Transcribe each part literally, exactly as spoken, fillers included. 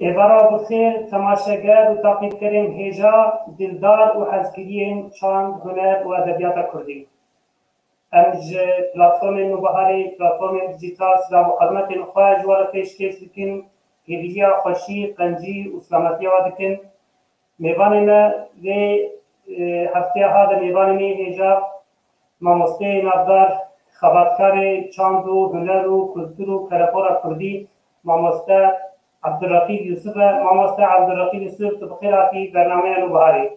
Êvara bi xêr, temaşeger û taqîbkerên hêja dildar û hezkiriyên çand, huner û edebiyata kurdî. Em ji platformên Nûbiharê, platformên dîjîtal silav û hurmetên xwe ji we re pêşkêş dikin, hêvîliya xweşî, qencî û silametiya we dikin. Mêvanê me vê, e, hefteya ha de mêvanê me hêja mamosteyê navdar, xebatkarê çand û huner û kultur û perepora kurdî, mamoste Abdurreqîb Yusuf e. Mamoste Abdurreqîb Yusuf, tu bi xêr hatî bernameya Nûbiharê.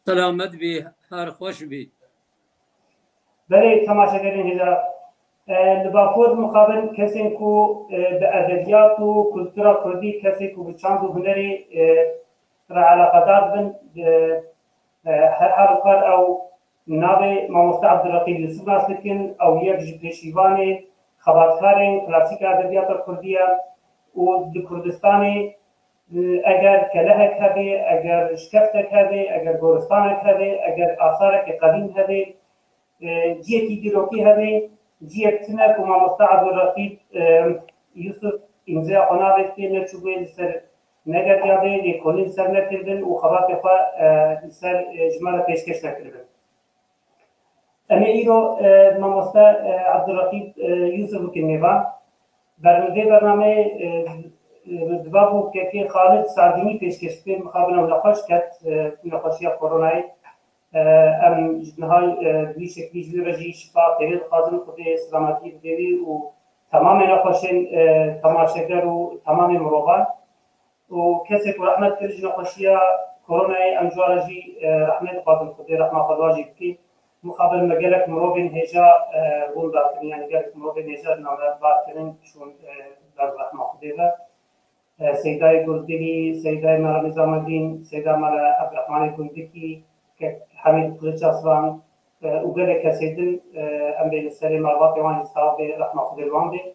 Selamet bî, her xweş bî. Belê, temaşegerên hêja, e, li Bakur mixabin kesên ku, e, bi edebiyat û kultura kurdî, kesê ku bi çand û hunerê, e, re eleqedar bin, e, e, her halûkar ew navê mamoste Abdurreqîb Yusuf nas dikin. Ew yek ji pêşîvanê xebatkarên klasîka edebiyata kurdî ye û di Kurdistanê, e, eger kelehek hebe, eger şikeftek hebe, eger goristanek hebe, eger asareke qedîm hebe, e, ciyekî dîrokî hebe, ciyek tune ku mamoste Abdurreqîb, e, Yusuf îmzeya xwe navêtê, neçûbûyê li ser, negeriyabe, lêkolîn li ser nekiribin û xebatê xwe, e, li ser, e, ji me re pêşkêş nekiribin. Em ê îro, e, mamoste, e, Abdurreqîb, e, Yusuf bikin mêvan. Ber-, vê bernameyê, e, e, divabû kekê Xalid Sardînî pêşkêş bike, mixabin ew nexweş ket, e, nexweşiya koronayê. E, em ji niha, e, bi vî şeklî ji wî re jî şifa xêrê dixwazin, Xwedê selametiyê bide wî û temamê nexweşên, e, temaşeger û temamê mirovan. Û kesê ku rehmet kir ji nexweşiya koronayê, em ji wan re jî, e, rehmet dixwazin, Xwedê rehma xwe li wan jî bike. Mixabin me gelek mirovên hêja, e, winda kirin, yanî gelek mirovên hêja ji navberbar kirin, çûn, e, ber rehma Xwedê ve. E, Seydayê Gurgilî, Seydayê Mela Nizamedîn, Seyda Mela Ebdurehmanê Gundikî, kek Hemîd Kiliç Aslan, e, û gelek kesê din, e, em bê li serê malbatê wan jî, sax bê, rehma Xwedê li wan bê.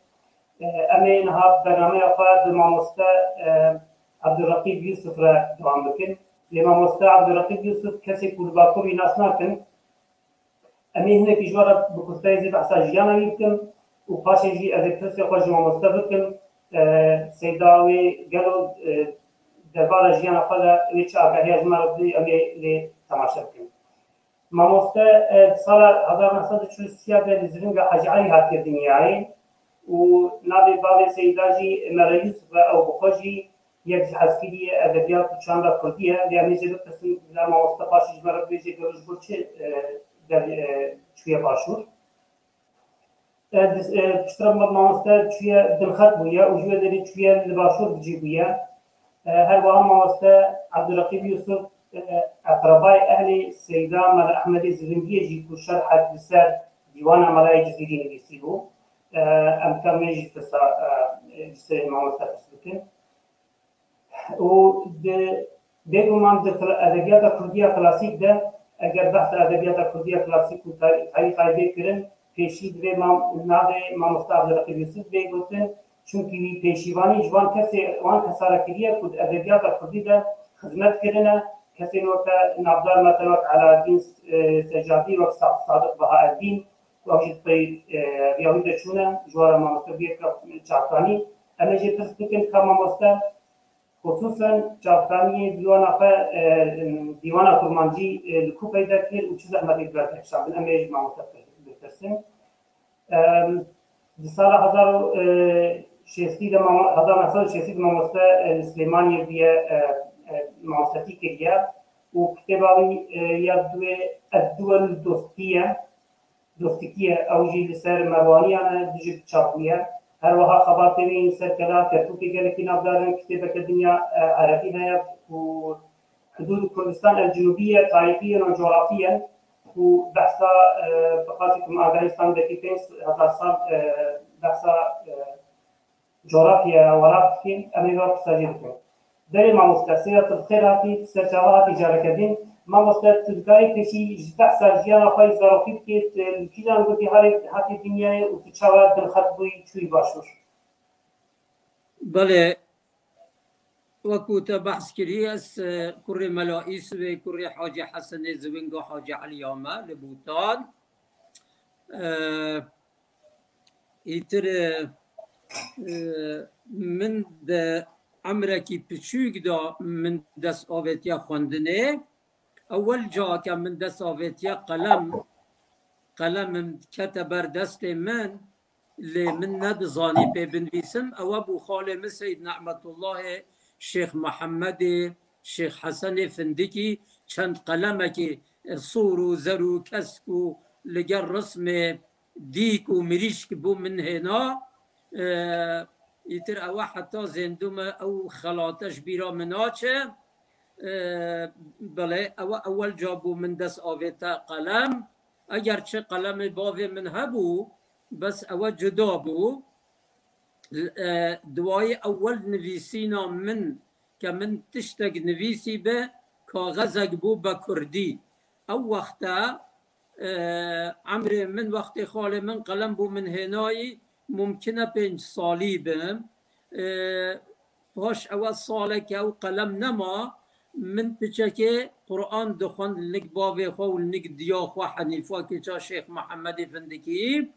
E, em ê niha bernameya xwe bi mamoste, e, Abdurreqîb Yusuf re dewam bikin. Lê mamoste Abdurreqîb Yusuf kesê ku li Bakur wî nas nakin, em ê hinekî ji we re bi kurtayî zî behsa jiyana wî bikin û paşê jî ez ê pirsê xwe ji mamoste bikim. E, Seyda wê gelo, e, derbarê jiyana xwe de wê çi agahiya ji me re bidî, em ê lê temaşe bikin. Mamoste, e, di sala hezar neh sed û çil û sê de li Zivinga Hacî Elî hatiye dinyayê û navê bavê Seyda jî Mela Yusuf e, ew bi xwe jî yek ji hezkiriyê edebiyat û çanda kurdî ye. Lê em ê jê bipirsin, bila mamoste paşê ji me re bibêje gelo ji bo çi, e, der, e, çûye başûr. E, dis-, e, piştre ma-, mamoste çûye Binxet bûye û ji wê derê çûye li başûr bi cî bûye. E, her wiha mamoste Abdurreqîb Yusuf, e, eqrebayê ehlê Seyda Mela Ehmedê Zivingiyê jî ku şerhek li ser dîwana Melayê Cizîrî nivîsîbû. E, em dikarin wê jî pirsa, e, ji serê mamoste pirs bikin. Û di, bêguman di kla-, edebiyata kurdî ya klasîk de, eger behsa edebiyata kurdî ya klasîk û ta-, tarîxayê bê kirin, pêşî divê mam-, navê mamoste Abdurreqîb Yusuf bê gotin, çunkî wî pêşîvanî ji wan kesê, wan kesa re kiriye ku di edebiyata kurdî de xizmet kirine, kesên weke navdar, mesela wek Elaeddîn, e, Secadî, wek Sa-, Sadiq Bahaeddîn, ku ew jî di pey, e, riya wî de çûne, ji wan re mamoste bûye ka çavkanî. Em ê jê pirs bikin ka mamoste, xisûsen çavkaniyê dîwana xwe, e, dîwana kurmancî, e, li ku peyda kir û çi zehmetê bi ber kişandin? Em ê ji mamoste bipirsin. Em, di sala hezar û, e, şêstî de mamo-, hezar neh sed û şêstî de mamoste, e, li Silêmaniyê bûye, e, e, mamostetî kiriye û kitêba wî, e, ya duê, Edduwel Dostiye, Dostîkî ye, ew jî li ser Merwaniyan e, dijik çap bûye. Her wiha xebatê wî li ser kela Kerkûkê gelekî navdar in. Kitêbeke din ya, e, erebî heye ku Hudûd Kurdistan el Cinûbî ye, tarîxî ye, no coğrafî ye. Ku behsa, e, bi qasî ku me agahî stan dekî pênc hezar sal, e, behsa, e, coğrafyaya welat dikî, em ê va qisajî bikin. Belê mamoste, sêra tu bi xêr hatî, tu ser çava hatî careke din. Mamoste, tu dikarî pêşî ji behsa jiyana xwe yî zarokî bikî, tu li kîjan gundî halê hatî dinyayê û tu çawa Binxet bûyî, çûyî başûr? Belê, wekû te behs kirî, ez, e, kurê Mela Îsivê, kurê Hacî Hesenê Zivinga Hacî Elî ya me li Bûtan. E, Îtir, e, e, min di emrekî piçûk de min dest avêtiye xwendinê. Ewel ca ke min dest avêtiye qelem, qelemim kete ber destê min, lê min nedizanî pê binivîsim. Ewe bû xalê min Seyyid Nehmetullahê, Şêx Mihemedê, Şêx Hesenê Findikî çend qelemekî, e, sor û zer û kesk û li gel rismê dîk û mirîşk bû min hêna. E, îtir ewe heta zêndûme ew xelate ji bîra min naçe. E, belê, ewe ewel ca bû min dest avête qelem. Eger çi qelemê bavê min hebû, bes ewe cuda bû. E, duwayê ewel nivîsîna min, ke min tiştek nivîsî be, kaxezek bû be kurdî. Ew wexte, e, emrê min, wextê xalê min qelem bû min hênayî, mumkin e pênc salî bim. E, paş ewe saleke ew qelem nema, min piçekê Quran dixwend li nik bavê xwe û li nik diya xwe Henîfa kêça Şêx Mihemedê Findikî.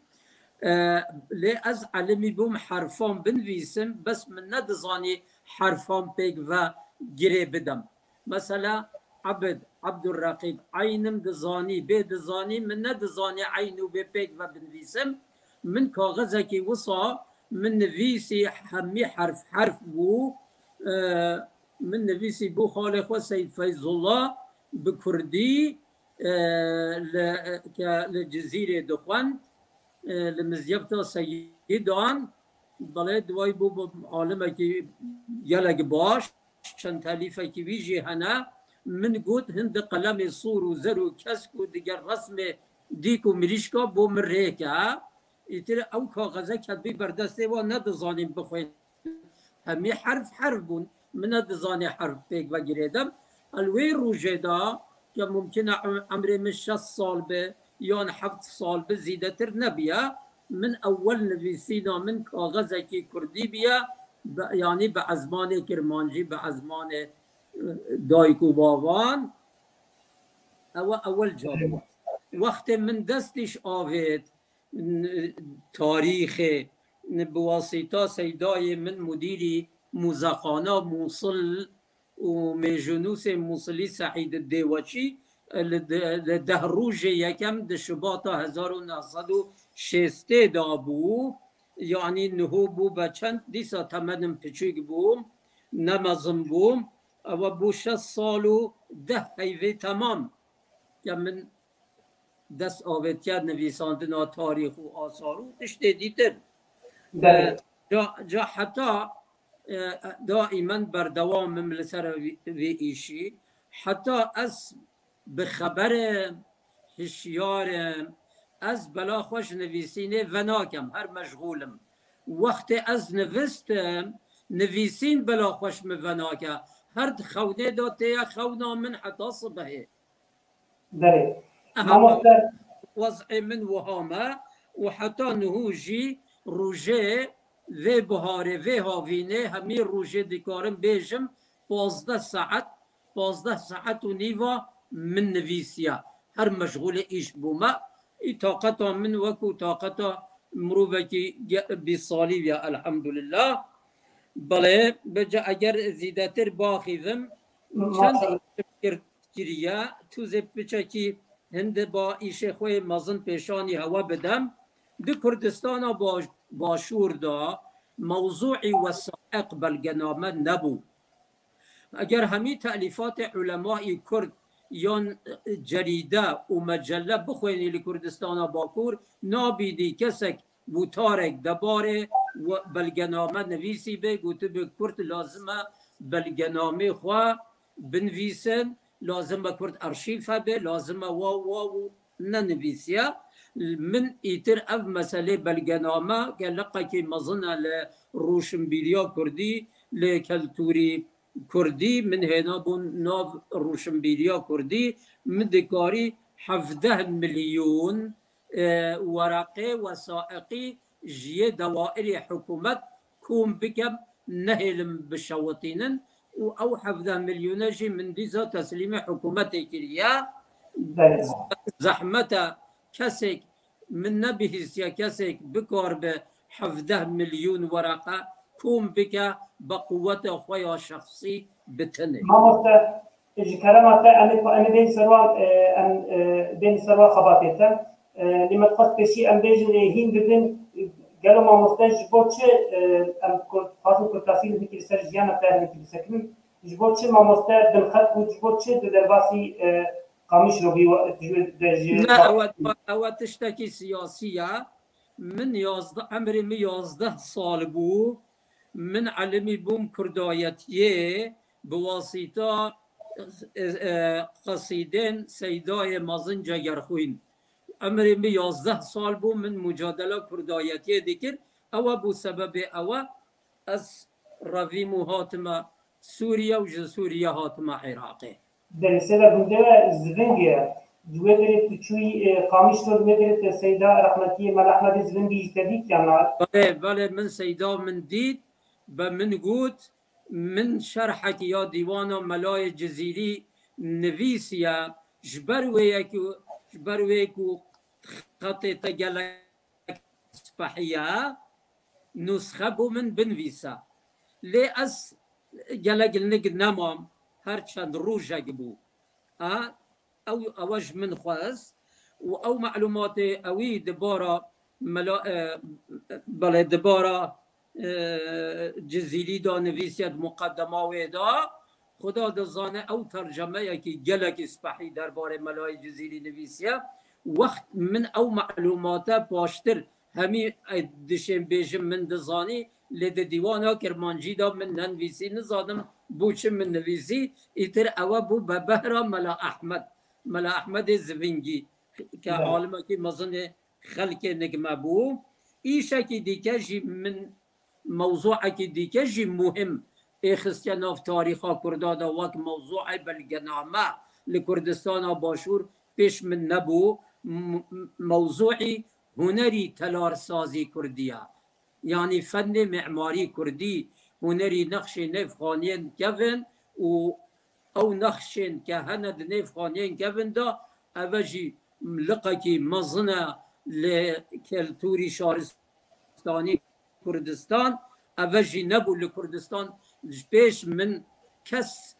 E, lê ez elimî bûm herfan binivîsim, bes min nedizanî herfan pêk ve girê bidim. Mesela Ebid, Ebdurreqîb, eynim dizanî, bê dizanî, min nedizanî eyn û bê pêk ve binivîsim. Min kaxezekî wisa min nivîsî, hemî herf herf bû. E, min nivîsî bû xalê xwe Seyyid Feyzullah bi kurdî, e, li, ke li Cizîrê dixwend, e, li mizyebta Seyidan, belê duway bû bi alimekî gelek baş, çend telîfekî wî jî hene. Min got, hindî qelemê sor û zer û kesk û diger resmê dîk û mirîşka bo min rêke. Îtir ew kaxeze ketbî berdestê wan, nedizanîn bixwên. Hemî herf herf bûn. Min nedizanî herf pêk ve girêdim. El wê rojê de ke mumkin e em-, emrê min şeş sal be yan heft sal be, zîdetir nebiye. Min ewel nivîsîna min kaxezekî kurdî biye, be, yanî bi ezmanê kirmancî, bi ezmanê, e, dayik û bavan. Ewe ewel ca bû. Wextê min destîş avêt, n-, tarîxê, n-, bi wasîta seydayê min, mudîrî muzexana Mûsil û mêjûnûsê Mûsilî Seîd Dêweçî, li de-, li deh rojê yekem di Şibata hezar û neh sed û şêstê de bû. Yanî niho bû be çend? Dîsa temenim piçûk bûm, ne mezin bûm. Ewe bû şeş sal û deh heyvê temam ke min dest avêtiye nivîsandina tarîx û asar û tiştê dîtir. Belê. E, ca, ca heta, e, daîmen berdewam im li ser vî, vî îşî. Heta ez bi xeber im, hişyar im, ez bela xwe ji nivîsînê venakem, her meşxûl im. Wextê ez nivistim, nivîsîn bela xwe ji min venake. Her di xewnê de tê ye xewna min heta sibehê. Belê. Aha, mamoste, wez'ê min wiha me û heta niho jî rojê vê biharê, vê havînê hemî rojê dikarim bêjim pazdeh saet, pazdeh saet û nîva min nivîsiya. Her meşxûlê îş bûme. Î taqeta min wekû taqeta mirovekî ge-, bîst salî ya, elhamdulillah. Belê, bêje eger zîdetir baxîvim, çend kir-, kiriye, tu zê piçekî hindi ba îşê xwe yê mezin pêşanî hewe bidem. Di Kurdistana Baş-, Başûr de mewzûî wesaiq, belgename nebû. Eger hemî telîfatê ulemayî kurd yan cerîde û mecelle bixwênî li Kurdistana Bakur, nabînî kesek wûtarek debarê we belgename nivîsî be, gotibe kurd lazim e belgenamê xwe binivîsin, lazim e kurd arşîv hebe, lazim e wa, wa û nenivîsiye. Min îtir ev meselê belgename ke leqekî mezin e li rûşinbîriya kurdî, li keltûrî kurdî, min hêna bûn nav rûşinbîriya kurdî, min dikarî hevdeh milyon, e, wereqê wesaiqî ji yê dewairê hikûmet kom bikem, nehêlim bişewitînin û ew hevdeh milyone jî min dîsa teslîmê hikûmetê kiriye. Belê. Zehmet e kesek, min nebihîstiye kesek bikaribe hevdeh milyon wereqe kom bike, bi quweta xwe ya şexsî bi tenê. Mamoste, ji kerema te, em ê, em ê bên ser wan, e, em, e, bên ser wan xebatê te. E, lê me dixwest pêşî em bêjin, ê, hîn bibin, gelo mamoste ji bo çi, e, em kur-, dixwazin kurtasî hinekî li ser jiyana te hinekî bisekinin? Ji bo çi mamoste binxet bû, ji bo çi di derbasî, e, Qamişlo bî, wa-, ji, de ji Ne, ew, ew tiştekî siyasî ye. Min yazdeh, emrê min yazdeh sal bû. Min elimî bûm kurdayetiyê bi wasîta, e, e, qesîdên Seydayê Mezin Cegerxwîn. Emrê min yazdeh sal bû, min mucadela kurdayetiyê dikir. Ew e bû sebebê ew e ez revîm û hatime Sûriye û ji Sûriye hatime Iraqê. Belê, Seyda, gundê we Zivingê ye. Di wê derê tu çûyî, e, Qamişlo, di wê derê te Seyda rehmetiyê Mela Ehmedê Zivingî ji te dît yan na? Belê, belê, min Seyda min dît, be min got, min şerhekî ya dîwana Melayê Cizîrî nivîsiye, ji ber wê ye ku, ji ber wê ku xetê te gelek spehî ye, nusxe bo min binivîse. Lê ez gelek li nik nemam, her çend rojek bû. A, ew, ew ji min xwest û ew melûmatê ewî di bara mela-, e, belê, di bara, e, Cizîrî de nivîsiye di muqedema wê de. Xuda dizane ew tercemeyekî gelekî spehî derbarê Melayê Cizîrî nivîsiye. Wext min ew melûmate paştir hemî, e, dişên bêjim min dizanî, lê di dîwana kirmancî de min nenivîsî, nizanim bo çi min nivîsî, îtir ewe bû be behra Mela Ehmed. Mela Ehmedê Zivingî ke Belê. alimekî mezin ê xelkê nik me bû. Îşekî dîke jî min, mewzûekî dîke jî muhim ê xistiye nav tarîxa Kurda de wek mewzûê belgename li Kurdistana Başûr pêş min nebû. M-, m-, mewzûî hunerî telarsazî Kurdî ye. Yanî fennê mimarî Kurdî, hunerî nexşê nêvxaniyên kevin û ew nexşên ke hene di nêvxaniyên kevin de, eve jî liqekî mezin e li keltûrî şaristanî Kurdistan. Eve jî nebû li Kurdistan. Ji pêş min kes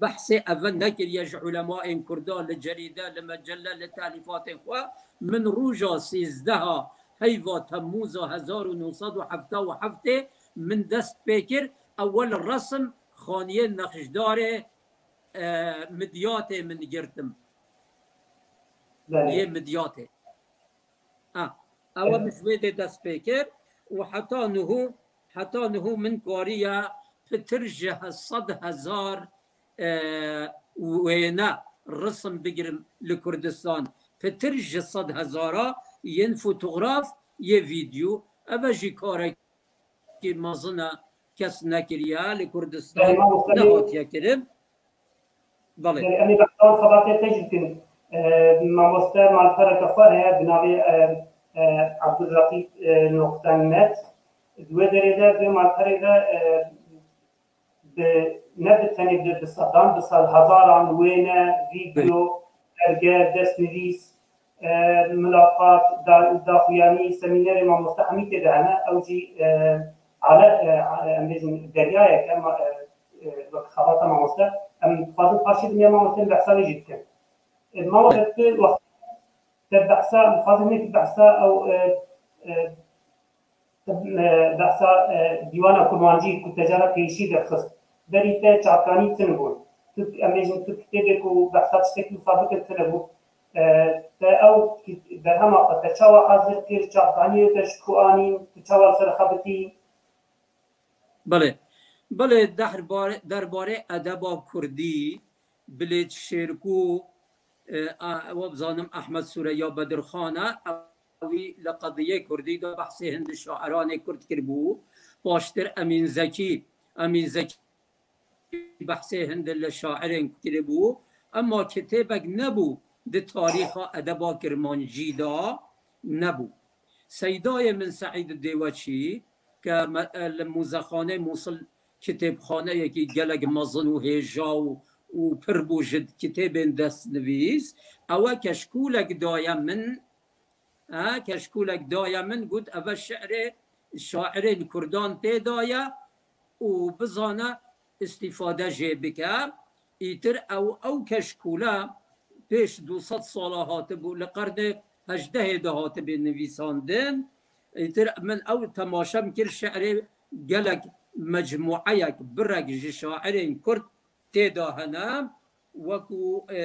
behsê eve nekiriye ji ulemayên Kurda li cerîde, li mecelle, li telîfatên xwe. Min roja sîzdeha heyva Temmûza hezar û nû sed û hevdeh û heftê min dest pê kir. Ewel resim xaniyê nexşdarê, e, Midyatê min girtim. Belê. Yê Midyatê. Ha, ewe min ji wê dê dest pê kir û heta niho, heta niho min kariye pitir ji sed hezar, e, wêne, risim bigirim li Kurdistan. Pitir ji sed hezara yên fotograf, yê vîdyo. Eve jî karek kî mezin e, kes nekiriye, li Kurdistan Belê, mamoste. nehatiye kirin. Belê. Belê, em ê behsa xebatê te jî bikin. E, mamoste malpereke xwe heye, bi navê, e, e, Abdulreqîb, e, noqte net. Di wê derê de, di wê malperê de, e, bi, ne bi tenê bi, bi sedan, bi sed hezaran wêne, vîdeo, belge, destnivîs, e, milaqat, da-, daxuyanî, semînerê mamoste hemî tê de hene. Ew jî, e, ale-, e, em bêjin deryayek e, ma-, e, e, wek xebata mamoste. Em dixwazin paşê dinya mamoste em behsa wê jî dikin. E, mamoste tu wext te behsa, em dixwazin hinekî behsa ew, e, e, Behsa, e, dîwana kurmancî ku te cara pêşî derxist, berî te çavkanî tune bûn. Tu, em bêjin, tu kitêbê ku behsa tiştekî wisa bikin tune bû. E, te ew ki-, berhema xwe te çawa hazir kir, çavkaniyê te ji ku anîn, tu çawa li ser xebitî? Belê. Belê, derbarê, derbarê edeba kurdî, Bilêt Şêrko, e, a, ew bizanim Ehmed Sûreya Bedirxan e, ewî li qediyê kurdî de behsê hin di şairanê kurd kiribû. Paştir Emîn Zekî, Emîn Zekî behsê hin di li şairên kiribû. Ema kitêbek nebû di tarîxa edeba kirmancî de nebû. Seydayê min Seîd Dêweçî ke me, e, li Mûzexanê Mûsil kitêbxaneyekî gelek mezin û hêja û, û pir bû ji kitêbên destnivîs. Ewe keşkûlek daye min, e, keşkûlek daye min, got, eve şi'rê şairên kurdan tê de ye û bizane îstîfade jê bike. Îtir ew, ew keşkûle pêş du sed sala hatibû, li qernê hejdehê de hatibê nivîsandin. Îtir min ew temaşe min kir, şi'rê gelek mecmûeyek, birek ji şairên kurd tê de hene. Wekû, e,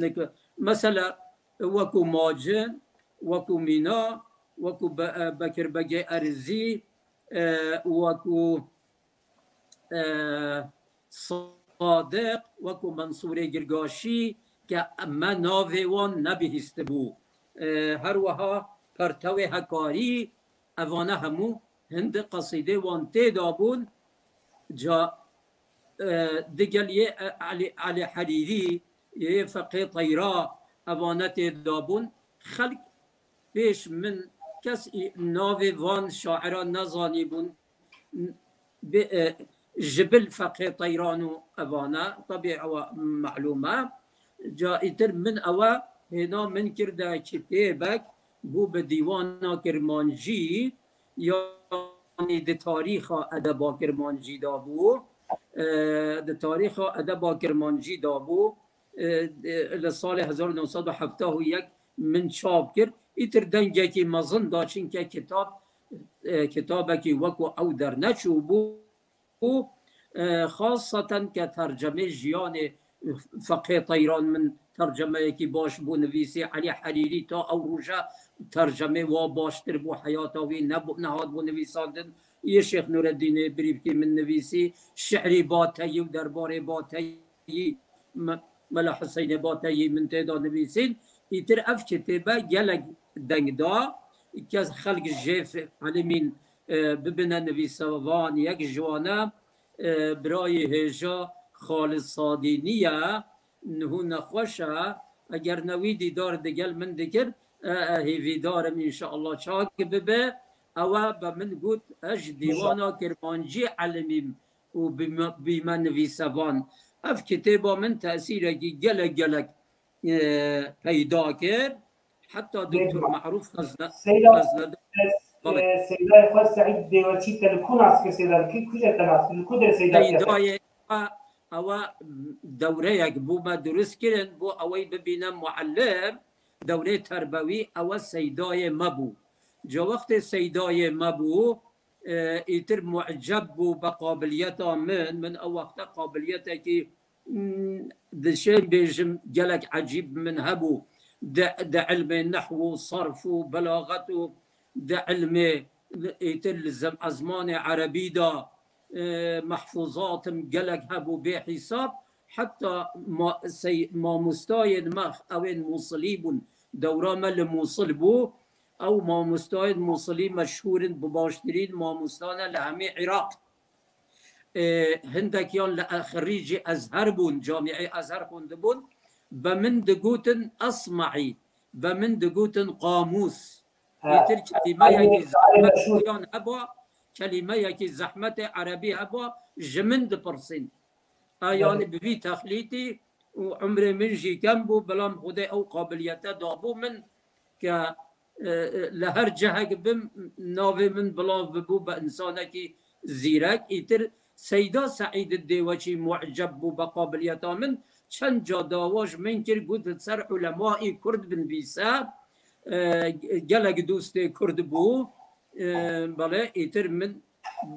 nek-, mesela, wekû Macin, wekû Mîna, wekû Be-, e, Bekir Begê Erzî, e, wekû, e, Sadiq, wekû Mensûrê Girgaşî, ke me navê wan nebihîstibû. E, her wiha Pertewê Hekarî, evane hemû hindê qesîdê wan tê de bûn. Ca, e, digel yê, e, Elî, Elî Herîrî, yê Feqê Teyra, evane tê de bûn. Xelk pêş min kes î-, navê van şairan nezanîbûn. N-, bi, e, ji bil Feqê Teyran û evane, tabî ewa malûm e. Ca îtir min ewe hêna min kir de kitêbek bû bi dîwana kirmancî, yanî di tarîxa edeba kirmancî de bû. E, di tarîxa edeba kirmancî de bû. E, e, li salê hezar û neh sed û hefteh û yek min çap kir. Îtir dengekî mezin da, çinke kitab, e, kitabekî wekû ew derneçûbû. E, xaseten ke tercemê jiyanê Feqê Teyran min tercemeyekî baş bû nivîsî. Elî Herîrî ta ew roje tercemê wa baştir bû, heyata wî nebû, nehatbû nivîsandin. Yê Şêx Nûreddînê Birîvkî min nivîsî. Şi'rî Bateyî û derbarê Bateyî, Me-, Mela Hiseynê Bateyî min tê de nivîsîn. Îtir ev kitêbe gelek deng da, kes xelk jê fe-, elimîn, e, bibine nivîsevan. Yek ji wan e, e, birayê hêja Xalid Sadînî ye, niho nexweş e. Eger ne wî dîdar digel min dikir, e, e, hêvîdar im înşeallah çak bibe. Ew e be min got, ez ji dîwana kirmancî elimîm û bîme, bîme nivîsevan. Ev kitêba min tesîrekî gelek gelek, e, peyda kir. Heta Doktor Merûf Xezne-, Seyda, Xeznedar. Ez, Belê. E, Seydayê xwe Seîd Dêweçî te li ku nas kir Seyda? Li kî kuje te nas kir? Li ku derê Seyda te? Seydayê xwe, ewa dewreyek bû me dirust kirin, bû ewey bibîne muallim, dewrê terbewî, ewe Seydayê me bû. Ca wextê Seydayê me bû, e, îtir muceb bû be qabiliyeta min. Min ew wexte qabiliyetekî, mm, dişên bêjim gelek ecîb min hebû. Di, di ilmê nehw û sarf û belaxet û di ilmê îtir li zem-, ezmanê erebî de, e, mehfuzatim gelek hebû bê hîsab. Heta ma-, sey-, mamostayên me ewên Mûsilî bûn. Dewra me li Mûsil bû. Ew mamostayên Mûsilî meşhûr in, bi baştirîn mamosta ne li hemî Iraq. E, hindekiyan li, e, xirîcî Ezher bûn, Camîê Ezher xwendibûn. Be min digotin Esmaî, be min digotin Qamûs. Ha. Îtir kelimeyekî zehmet yan heba, kelimeyekî zehmetê erebî heba, ji min dipirsîn. A, yanî bi vî texlîtî û umrê min jî kem bû, belam Xwedê ew qabiliyete dabû min ke, e, e, li her cihek bim, navê min bilav bibû be insanekî zîrek. Îtir Seyda Seîd Dêweçî muceb bû be qabiliyeta min. Çend ca dawa ji min kir, got, li ser ulemaî kurd binivîse. E, gelek dostê kurd bû. E, belê, îtir min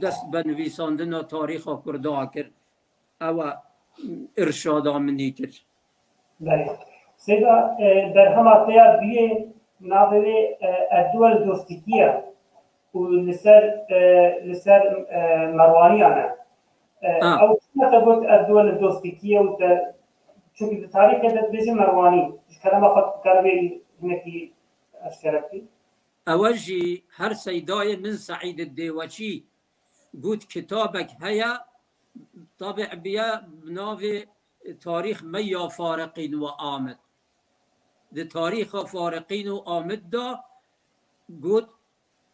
dest be nivîsandina tarîxa kurda kir. Ew e, irşada min îtir. Belê. Seyda, e, berhema te ya duyê navê wê, e, Edduel Dostîkî ye û li ser, e, li ser, e, Merwaniyan e. E, Ha. Ew çima te got Edduel Dostîkî ye û te, çunkî di tarîxê de dibêjin Merwanî, ji kerema xwe tu dikarî wê hinekî eşkere bikî? Ewe jî her Seydayê min Seîd Dêweçî got kitabek heye, tabi biye bi navê Tarîx me ya Fariqîn we Amid. Di tarîxa Fariqîn û Amid de got,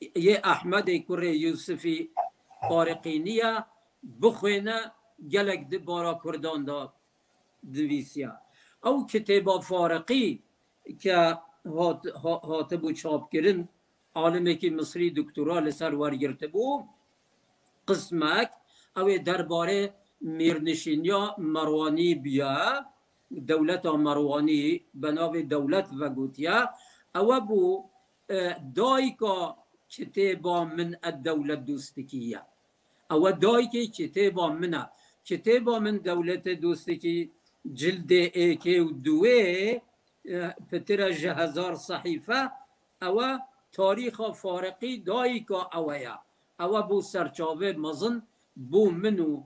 yê Ehmedê kurê Yûsifî Fariqînî ye, bixwêne, gelek di bara Kurdan de nivîsiya. Ew kitêba Fariqî ke hat-, ha-, hatibû çapkirin, alimekî Misrî doktora li ser wergirtibû. Qismek ew ê derbarê mêrnişîniya Merwanî bûye, dewleta Merwanî bi navê dewlet vegotiye. Ewe bû, e, dayika kitêba min ed dewlet dostikî ye. Ewe dayikê kitêba min e. Kitêba min dewletê dostikî cildê êkê û duwê, e, pitir e ji hezar sehîfe, ewe tarîxa fariqî dayika ewe ye. Ewe bû serçavê mezin bû min û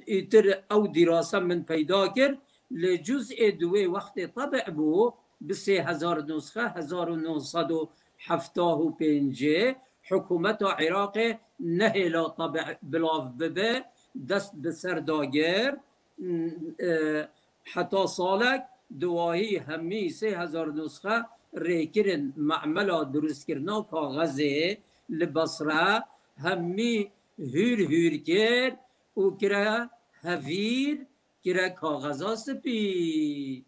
îtir ew dîrase min peyda kir. Li cuzê duwê wextê tebi bû, bi sê hezar nusxe, hezar û neh sed û hevtah û pêncê, hikûmeta Iraqê nehêla tebi bilav bibe, dest bi ser dagir, e, heta salek, duwahî hemî sê hezar nusxe rêkirin, memela durustkirina kaxezê li Basra hemî hûr hûr kir û kire hevîr, kire kaxeza spî.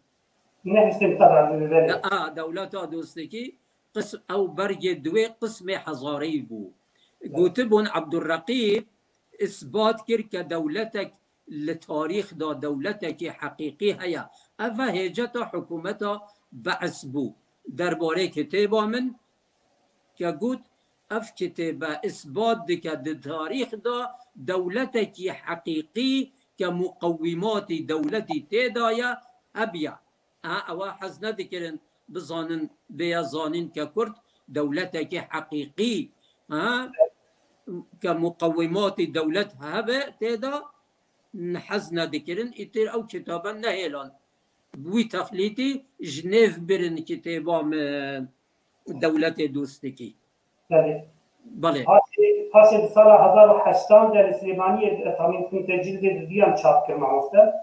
Nehiştin tebra bibere. A, dewleta dostekî qis-, ew bergê duwê qismê hezarî bû. Gotibûn Abdurreqîb isbat kir ke dewletek li tarîx de dewletekî heqîqî heye. Ev e hêceta hikûmeta Be's bû. Derbarê kitêba min ke got, ev kitêbe isbat dike di tarîx de dewletekî heqîqî ke muqewîmatî dewletî tê de ye, hebiya. Ha, ewa hez nedikirin bizanin, bêya zanîn ke Kurd dewletekî heqîqî, ha, ke muqewîmatî dewlet hebe tê de, hez nedikirin. Îtir ew kitabe nehêlan. Wî texlîtî ji nêv birin kitêba min, dewletê dostekî. Belê. Belê. Paşê, paşê di sala hezar û heştan de li Silêmaniyê, e, tamîn xwîn te cildê duduyan çap kir, mamoste.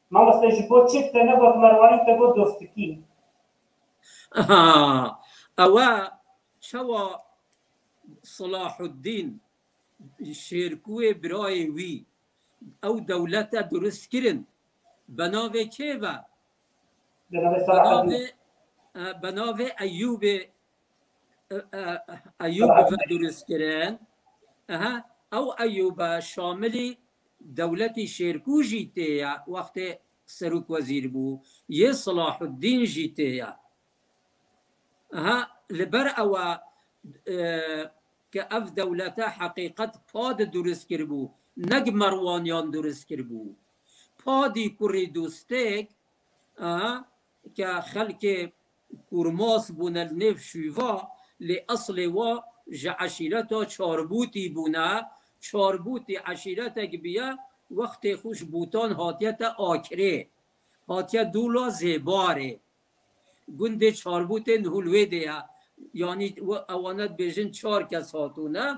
Mamoste, ji bo çi te negot Merwanî, te got dostikî? Aha, ewe çawa Silahuddîn Şêrkûyê birayê wî ew dewlete durust kirin. Bi navê kê ve? Bi navê Bi Selahaddin. navê, e, bi navê Eyûbê, e, e, Eyûb Selahaddin. ve durust kirin. Aha, ew Eyûbe şamilî dewletî Şêrkû jî tê ye, wextê serok wezîr bû, yê Silahuddîn jî tê ye. Aha, li ber ewa, e, ke ev dewlete heqîqet padi durust kiribû, ne gi Merwaniyan durust kiribû. Padî kurî dostek, aha, ke xelkê Kurmas bûne li nêv şûva, lê eslê wa ji eşîreta Çarbûtî bûne. Çarbûtî eşîretek biye, wextê xwe ji Bûtan hatiye te Akirê. Hatiye Dûla Zêbarê. Gundê Çarbûtê niho li wê dê ye. Yanî we-, ewana dibêjin çar kes hatûne.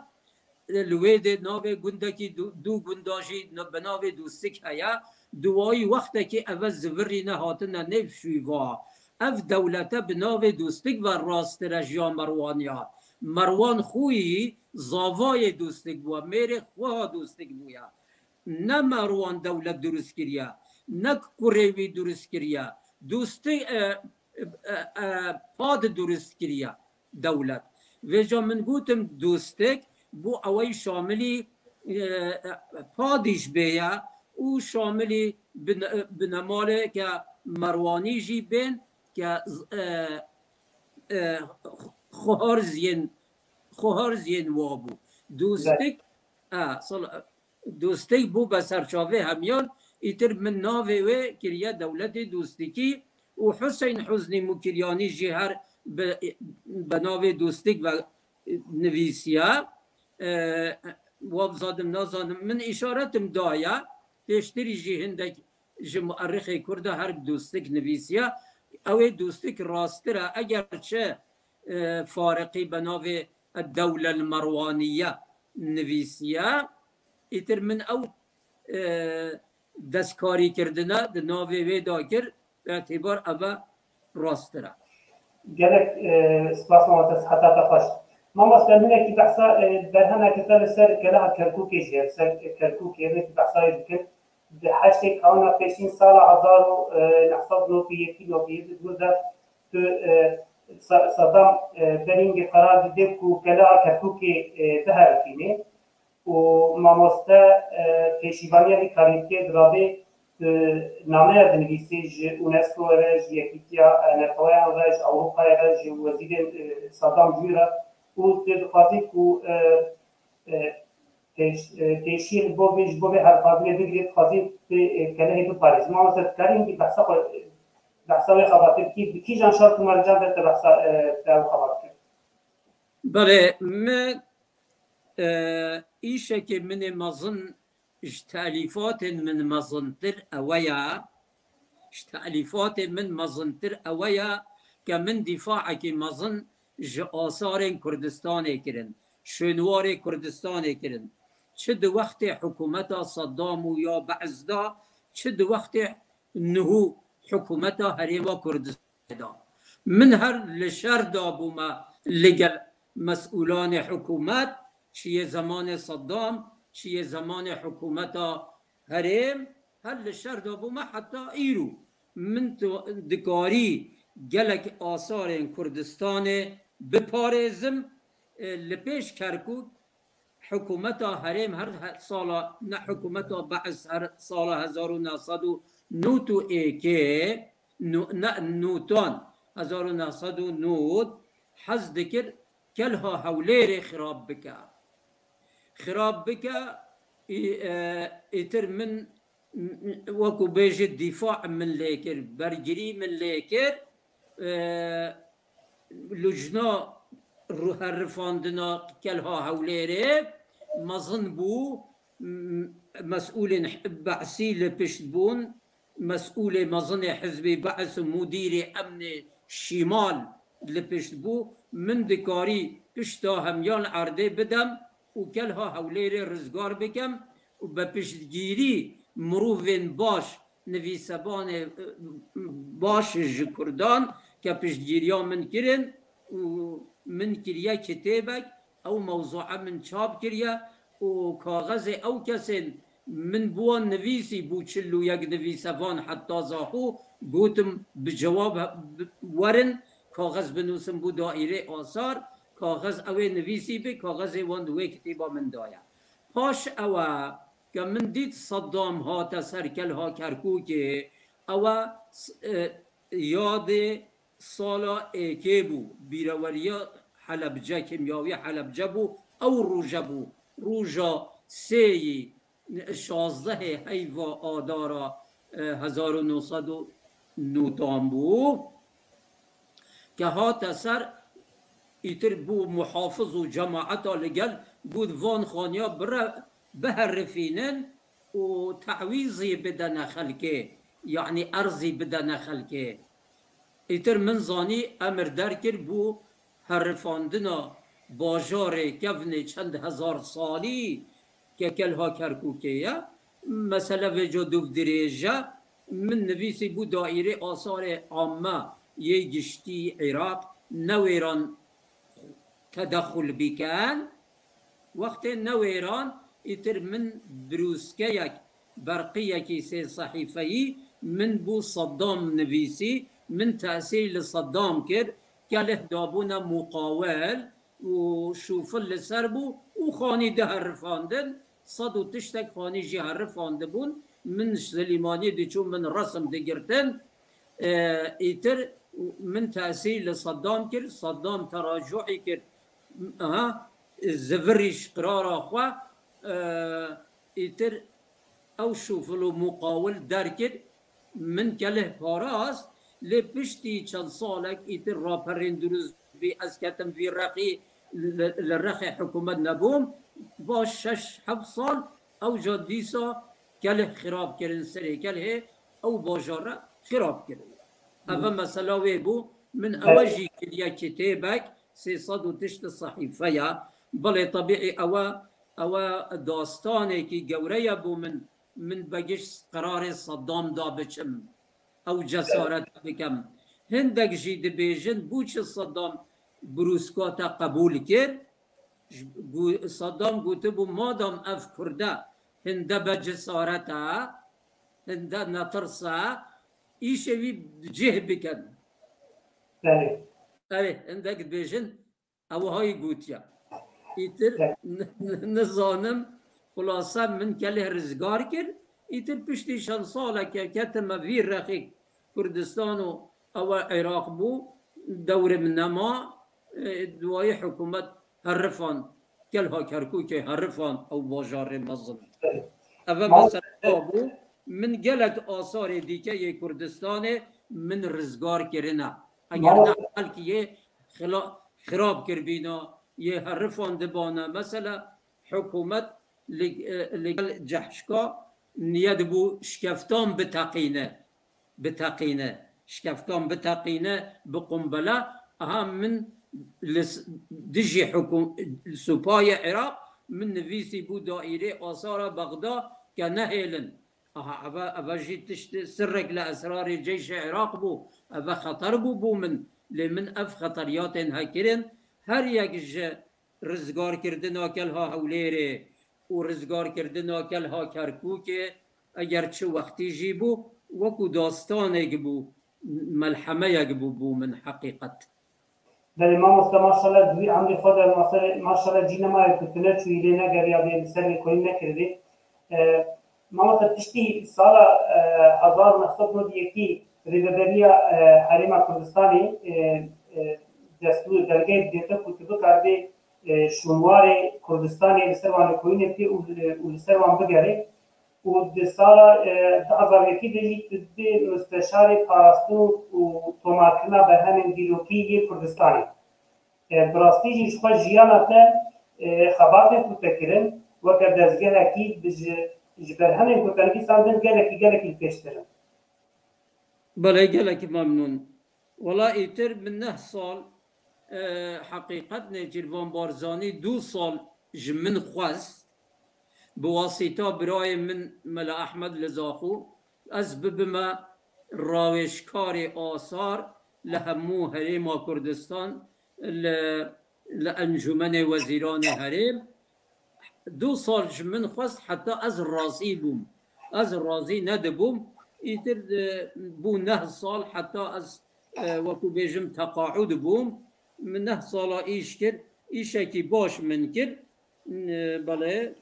Li wê dê navê gundekî du, du gunda jî na-, bi navê Dûstik heye. Duwayî wextekî eve zivirîne hatine nêv şûva. Ev dewlete bi navê Dûstik ve rasttir e ji ya Merwaniya. Merwan xwî zavayê Dûstik bûye, mêrê xweha Dûstik bûye. Ne Merwan dewlet durust kiriye, ne kurê wî durust kiriye. Dûstik, e, e, e, pad durust kiriye dewlet. Vêca min gotim Dûstik bû ewey şamilî, e, e, padîş bêye û şamilî bin-, binemalê ke Merwanî jî bên ke, e, e, xwarziyên, xwarziyên wa bû. Dûstik, e, sal-, Dûstik bû be serçavê hemiyan, îtir min navê wê kiriye dewletê Dûstikî û Huseyn Huznî Mukiryanî jî her bi, bi navê Dûstik ve nivîsiye. E, wa bizadim nazanim. Min îşaretim daye, pêştirî jî hindek ji muerrixê Kurda her Dûstik nivîsiye. Ew ê Dûstik rasttir e, eger çi, e, Fariqî bi navê Ed-Dewle El-Merwaniye nivîsiye. Îtir min ew, e, destkarî kirdine di navê wê de kir, bi îtîbar eve rasttir e. Gelek, e, spas mamoste, siheta te xweş. Mamoste, hinekî behsa, e, berhemeke te li ser keleha Kerkûkê jî, li ser Kerkûkê hinekî behsa wê bikin. Di heştê kawina pêşîn sala hezar û neh sed û nod û yekî nod û yekî di wir de tu, e, Sa-, Saddam, e, berî hingê qerar dide ku keleha Kerkûkê, e, biherifîne û mamoste, e, pêşîvaniya vî karî dike, dirabê, e, nameya dinivîsê ji UNESCO re, ji Yekîtiya, e, Neteweyan re, ji Ewropayê re, ji wezîrên, e, Saddam jû re û tê dixwazî ku, e, e, pêş-, e, pêşiyê li bo vê, ji bo vê herifandinê bigirê, dixwazî vê, e, kelehê biparêzin. Mamoste, dikarî hingî behsa xwe, behsa wê xebatê bikî, bi kîjan şert û mercan de te behsa, e, te ew xebat kir? Belê, min, e, îşekê min ê mezin ji telîfatên min mezintir ewe ya, ji telîfatên min mezintir ewe ya ke min dîfaekî mezin ji asarên Kurdistanê kirin, şûnwarê Kurdistanê kirin. Çi di wextê hikûmeta Seddam û ya Be'is de, çi di wextê nuhû hikûmeta Herêma Kurdistanê de. Min her li şer dabûme li gel mesûlanê hikûmet, çi yê zemanê Seddam, çi yê zemanê hikûmeta herêm, her li şer dabûme heta îro. Min tu-, dikarî gelek asarên Kurdistanê biparêzim, e, li pêş Kerkûk hikûmeta herêm her he-, sala, ne hikûmeta Be'is, her sala hezar û neh sed û nod û êkê, nû-, ne, nûtan, hezar û neh sed û nod, hez dikir kelha Hewlêrê xirab bike. Xirab bike, î-, e, îtir min, m-, m-, wekû bêjî dîfa min lê kir, bergirî min lê kir. E, Lujna ru-, herifandina kelha Hewlêrê mezin bû, m-, mesûlên Be'sî li pişt bûn, mesûlê mezinê hizbê Be'is û mudîrê emnê Şîmal li pişt bû. Min dikarî pişta hemiyan erdê bidem û kelha Hewlêrê rizgar bikem û bi piştgîrî mirovên baş, nivîsebanê, e, baş ji Kurdan ke piştgîriya min kirin û min kiriye kitêbek, ew mewzûe min çap kiriye û kaxezê ew kesên min bi wan nivîsî bû çil û yek nivîsevan heta Zaxo, gotim bi cewab he-, bi-, werin, kaxez binûsim bû daîrê asar, kaxez ew ê nivîsî bi, kaxezê wan di wê kitêba min daye. Paş ewe ke min dît Seddam hate ser kelha Kerkûkê, ewe s-, e, yadê sala êkê bû, bîreweriya Helebce, kîmyawî Helebce bû, ew roje bû, roja sêyî, şazdehê heyva adara, e, hezar û neh sed û nod an bû, ke hate ser, îtir bû muhafiz û cemaeta li gel, got, van xaniya bire-, biherifînin û tewîzî bidene xelkê, yanî erzî bidene xelkê. Îtir min zanî emir derkir bû herifandina bajarê kevnê çend hezar salî ke kelha Kerkûkê ye. Mesele vêca dûv dirêj e. Min nivîsî bû daîrê asarê amme yê giştî Iraq newêran tedexul bikin. Wextê newêran, îtir min birûskeyek, berqiyekî sê sehîfeyî min bû Seddam nivîsî, min tesîr li Seddam kir, kelih dabûne muqawil û şûfil li ser bû û xanî diherifandin, sed û tiştek xanî jî herifandibûn. Min ji Silêmaniyê diçûm, min resim digirtin. E, îtir min tesîr li Seddam kir, Seddam teracuî kir. Aha, zivirî ji qirara xwe, e, îtir ew şûfil û muqawil derkir, min kelih parast, lê piştî çend salek îtir raperên dirust bî, ez ketim vî rexî, li, li rexê hikûmet nebûm, paş şeş heft sal, ew ca dîsa kelih xirab kirin, serê kelhê ew bajar re xirab kirin. Eve mesela wê bû, min ewe jî kiriye kitêbek, sê sed û tişt sehîfe ye. Belê tebîî ewe, ewe dastanekî gewre ye bo min, min be giş qerarê Seddam da biçim, ew cesaret bikim. Hindek jî dibêjin, bû çi Seddam brûska te qebûl kir? Ji, gu-, Seddam gotibû, madam ev Kurd e, hinde be cesaret e, hinde netirs e, îşê wî bi cih bikin. Belê. Erê, hindek dibêjin, ew hayî gotiya. Îtir n-, n-, nizanim, xulase min kelê rizgar kir, îtir piştî çend saleke ketime vî rexî Kurdistan û ew Iraq bû, dewrim nema, e, duwayî hikûmet herifan, kelha Kerkûkê herifan ew bajarê mezin. Eve mesela bû, min gelek asarê dîke yê Kurdistanê min rizgar kirine. Eger ne belkî yê xila-, xirab kirbîna, yê herifan dibana. Mesela hikûmet li, e, li gel cehşka niye dibû şkeftan biteqîne. Biteqîne. Şkeftan biteqîne bi qumbela. Aha min li s-, dijî hikûm-, supayê Iraq min nivîsî bû daîrê asara Bexda ke nehêlin. Aha, eve, eve jî tişt sirrek li esrarê ceyşê Iraq bû. Eve xeter bû bo min. Lê min ev xeteriyatên hekirin her yek ji rizgarkirina kelha Hewlêrê û rizgarkirina kelha Kerkûkê, eger çi wextî jî bû, wekû dastanek bû, melhemeyek bû bo min heqîqet. Belê mamoste, maşallah, di wî emrê xwe de maşallah, maşallah cî nemaye ku tu neçûyî lê negeriyabê, li ser lêkolîn nekiribê. E, mamoste, piştî sala, e, hezar û neh sed û nod û yekî Rêveberiya, e, Herêma Kurdistanê, e, e, destûr, belgeyê didête ku tu bikaribê, e, şûnwarê Kurdistanê li ser wan lêkolînê bikê û, e, û li ser wan bigerê. Û di sala, e, du hezar û yekî de jî tu dibê musteşarê parastin û, û tomarkirina berhemên dîrokî yê Kurdistanê. E, bi rastî jî ji xwe jiyana te, e, xebatên ku te kirin, weke dezgehekî bi ji, ji berhemên ku te nivîsandin gelekî, gelekî li pêştir in. Belê, gelekî memnûn. Wela îtir min neh sal, e, heqîqet Nêçîrvan Barzanî du sal ji min xwest, bi wasîta birayê min Mela Ehmed Lizaxo, ez bibime rawêjkarê asar li hemû Herêma Kurdistan, li, li Encûmenê Wezîranê Herêm. Du sal ji min xwest heta ez razî bûm. Ez razî nedibûm. Îtir, e, bû neh sal heta ez, e, wekû bêjim teqaûd bûm. Min neh sala îş kir. Îşekî baş min kir. E, belê.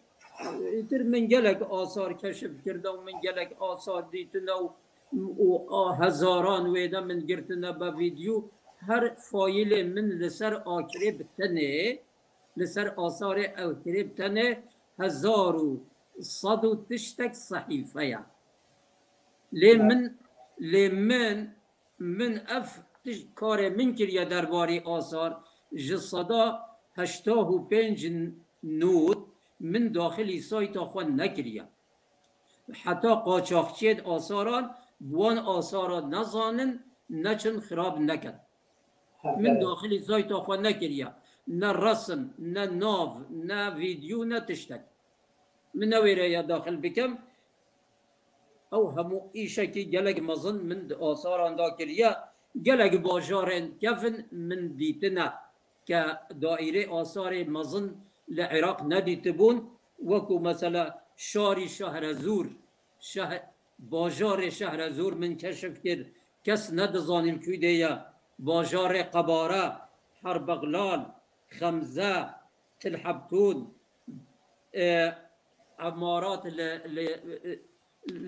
Îtir min gelek asar keşif kirda û min gelek asar dîtine û, û a hezaran wê de min girtine be vîdyo. Her fayilê min li ser akirê bi tenê, li ser asarê ewkirê bi tenê hezar û sed û tiştek sehîfe ye. Lê min, lê min, min ev tişt karê min kiriye derbarê asar, ji seda heştah û pênc nût min daxilî sayta xwe nekiriye. Heta qaçaxçiyên asaran bi wan asara nezanin, neçin xirab nekin. Min daxilî sayta xwe nekiriye. Ne resim, ne nav, ne vîdyo, ne tiştek. Min newêreye daxil bikim. Ew hemû îşekî gelek mezin min di asaran de kiriye. Gelek bajarên kevin min dîtine ke daîrê asarê mezin li Iraq nedîtibûn. Wekû mesela şarî Şehrezûr, şeh-, bajarê Şehrezûr min keşif kir. Kes nedizanîn kû de ye. Bajarê Qebare, Herbexlal, Xemze, Tilhebtûn, e, Emarat li, li,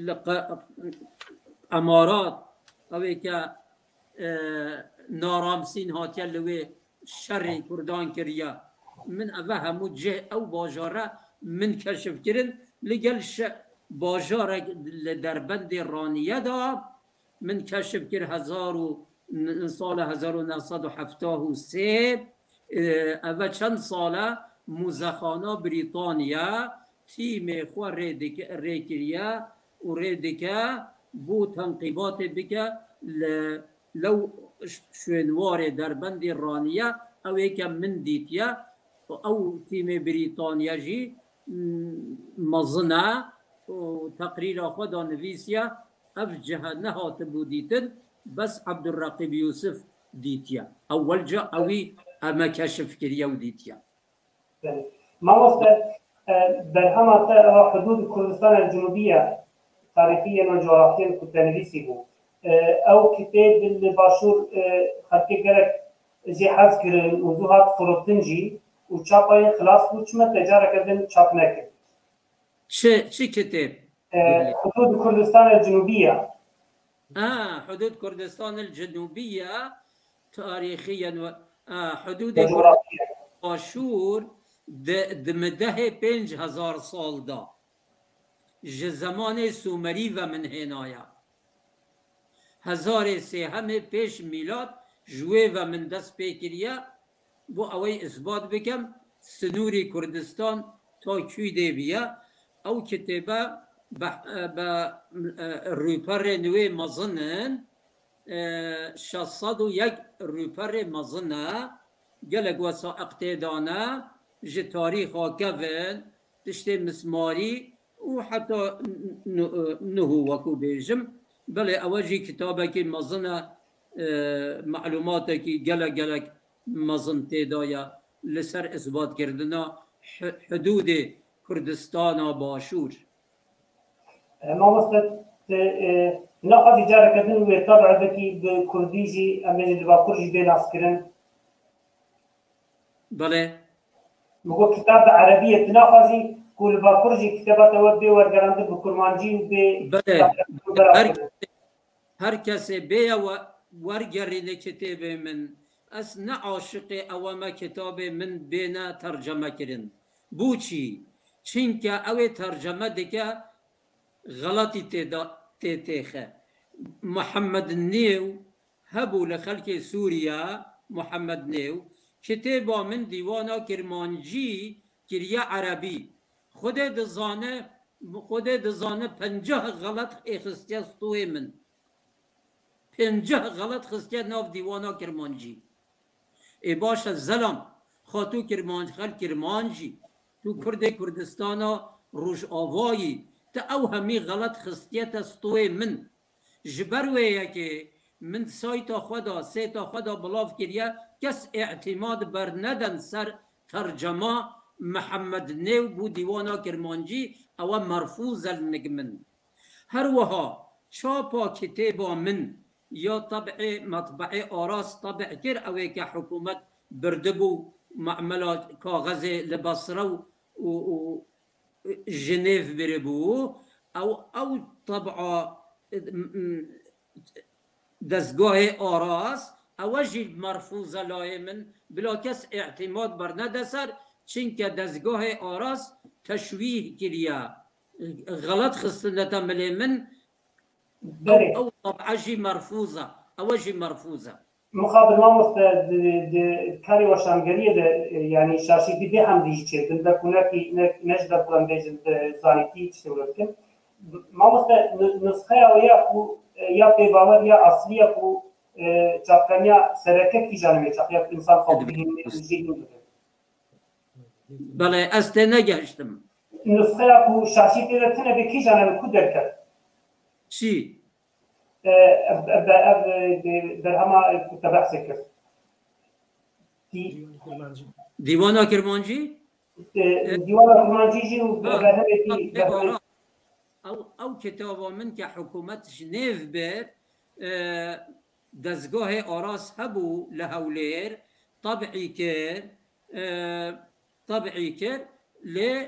li qe-, Emarat, ew ê ke, e, Naramsîn hatiye li wê şerê Kurdan kiriye. Min eve hemû cih ew bajare min keşif kirin. Li gel şe-, bajarek li Derbendê Raniye de min keşif kir hezar û, n-, sala hezar û neh sed û heftah û sê, e, eve çend sal e muzexana Brîtaniye tîmê xwe rê dike, rê kiriye û rê dike bo tenqîbatê bike li lew ş-, şwênwarê Derbendê Raniye, ew ê ke min dîtiye. Ew tîmê Brîtaniye jî, m-, mezin e û teqrîra xwe de nivîsiye, ev cihe nehatibû dîtin, bes Ebdulreqîb Yûsif dîtiye. Ewwelca ewî eme keşif kiriye û dîtiye. Belê. Mamoste, e, berhema te ewa Hudûd Kurdistan el Cunûbî ye, tarîxî yên û coxrafyên ku te nivîsî bû. E, ew kitêb li Başûr, e, xelkê gelek jê hez kirin û zû hat firotin jî û çapayê xilas bû, çima te careke din çap nekir? Çi, çi kitêb? E, Hudud Kurdistan el Cenubiye. A, Hudud Kurdistan el Cenubiye, tarixiyen we, a, hududê Başûr di, di midehê pênc hezar sal da. Ji zemanê Sumerî ve min hênaya. Hezarê sêhemê pêş mîlad ji wê ve min dest pê kiriye. Bo ewey isbat bikem, sinûrî Kurdistan ta kû dê biye. Ew kitêbe be, be, e, rûperên wê mezin in. E, şeş sed û yek rûperê mezin e. Gelek wesaiq tê de ne, ji tarîxa kevin, tiştê mismarî û heta n-, n-, nuhû, wekû bêjim. Belê ewe jî kitabekî mezin e, e, melumatekî gelek gelek mezin tê de ye li ser isbatkirina hi-, hidûdê Kurdistana Başûr. E, mamoste, te, e, naxwazî careke din wê tabî bikî bi kurdî jî, em bêjin li Bakur jî bê naskirin? Belê. Min got, kitab bi erebî ye, tu naxwazî ku li Bakur jî kitêba te we bê wergerandin bi kurmancî û bê Belê. Her, her kesê bêye we-, wergerîne kitêbê min. Ez ne aşiqê ewe me kitabê min bêne terceme kirin. Bo çî? Çinke ew ê terceme dike, xeletî tê da, tê têxe. Muhammed Nêw hebû li xelkê Sûriye, Muhammed Nêw, kitêba min dîwana kirmancî kiriye erebî. Xwedê dizane, Xwedê dizane pencah xelet ê xistiye stûyê min. Pencah xelet xistiye nav dîwana kirmancî. Ê baş e, Zelam, xatû Kirmanc, xelk Kirmancî, tu Kurdê Kurdistana Rojavayî, te ew hemî xelet xistiye te stûyê min. Ji ber wê yekê min sayta xwe de, sêta xwe de bilav kiriye, kes îtîmad berneden ser tercema Mihemed Nêw bû dîwana Kirmancî, ew e merfûz e li nig min. Her wiha çapa kitêba min ya teb'ê metbe'ê Aras teb' kir, ew ê ke hikûmet birdibû, memela kaxezê li Basre û, û, û Jinêv biribû. Ew, ew teb'a, m, m, dezgahê Aras, ew jî merfûz e layê min, bila kes îtîmad bernede ser, çinke dezgahê Aras teşwîh kiriye. Xelet xistinete milê min, ew, Belê. ew tab'a jî merfûz e, ew jî merfûz e. Mixabin mamoste, di, di karê weşangeriyê de, e, yanî şaşîtî bê hemdî jî çêdin, ber ku nekî, ne, ne ji ber ku em bêjin, e, zanîtî tiştê wilo dikin. Mamoste, nu-, nusxeya wê ya ku, e, ya pêbawer ya aslî ya ku, e, çapkaniya sereke kîjan e çap, ya ku însan xwe bihîne, jî hîn bibe. Belê, ez tê negehiştim. Nusxeya ku şaşî tê de tune bi kîjan e, li ku derket? Çi? E, ev, ev, ev, e, berhema, e, ku te behsê kir. Dî- Dîwana Kirmancî? E, E, Dîwana Kirmancî jî û ha, berhemê dî, ha, berhemê ara. Ew, ew kitaba min ke hikûmet ji nêv bir, e, dezgahê Aras hebû li Hewlêr, teb'î kir, e, teb'î kir, lê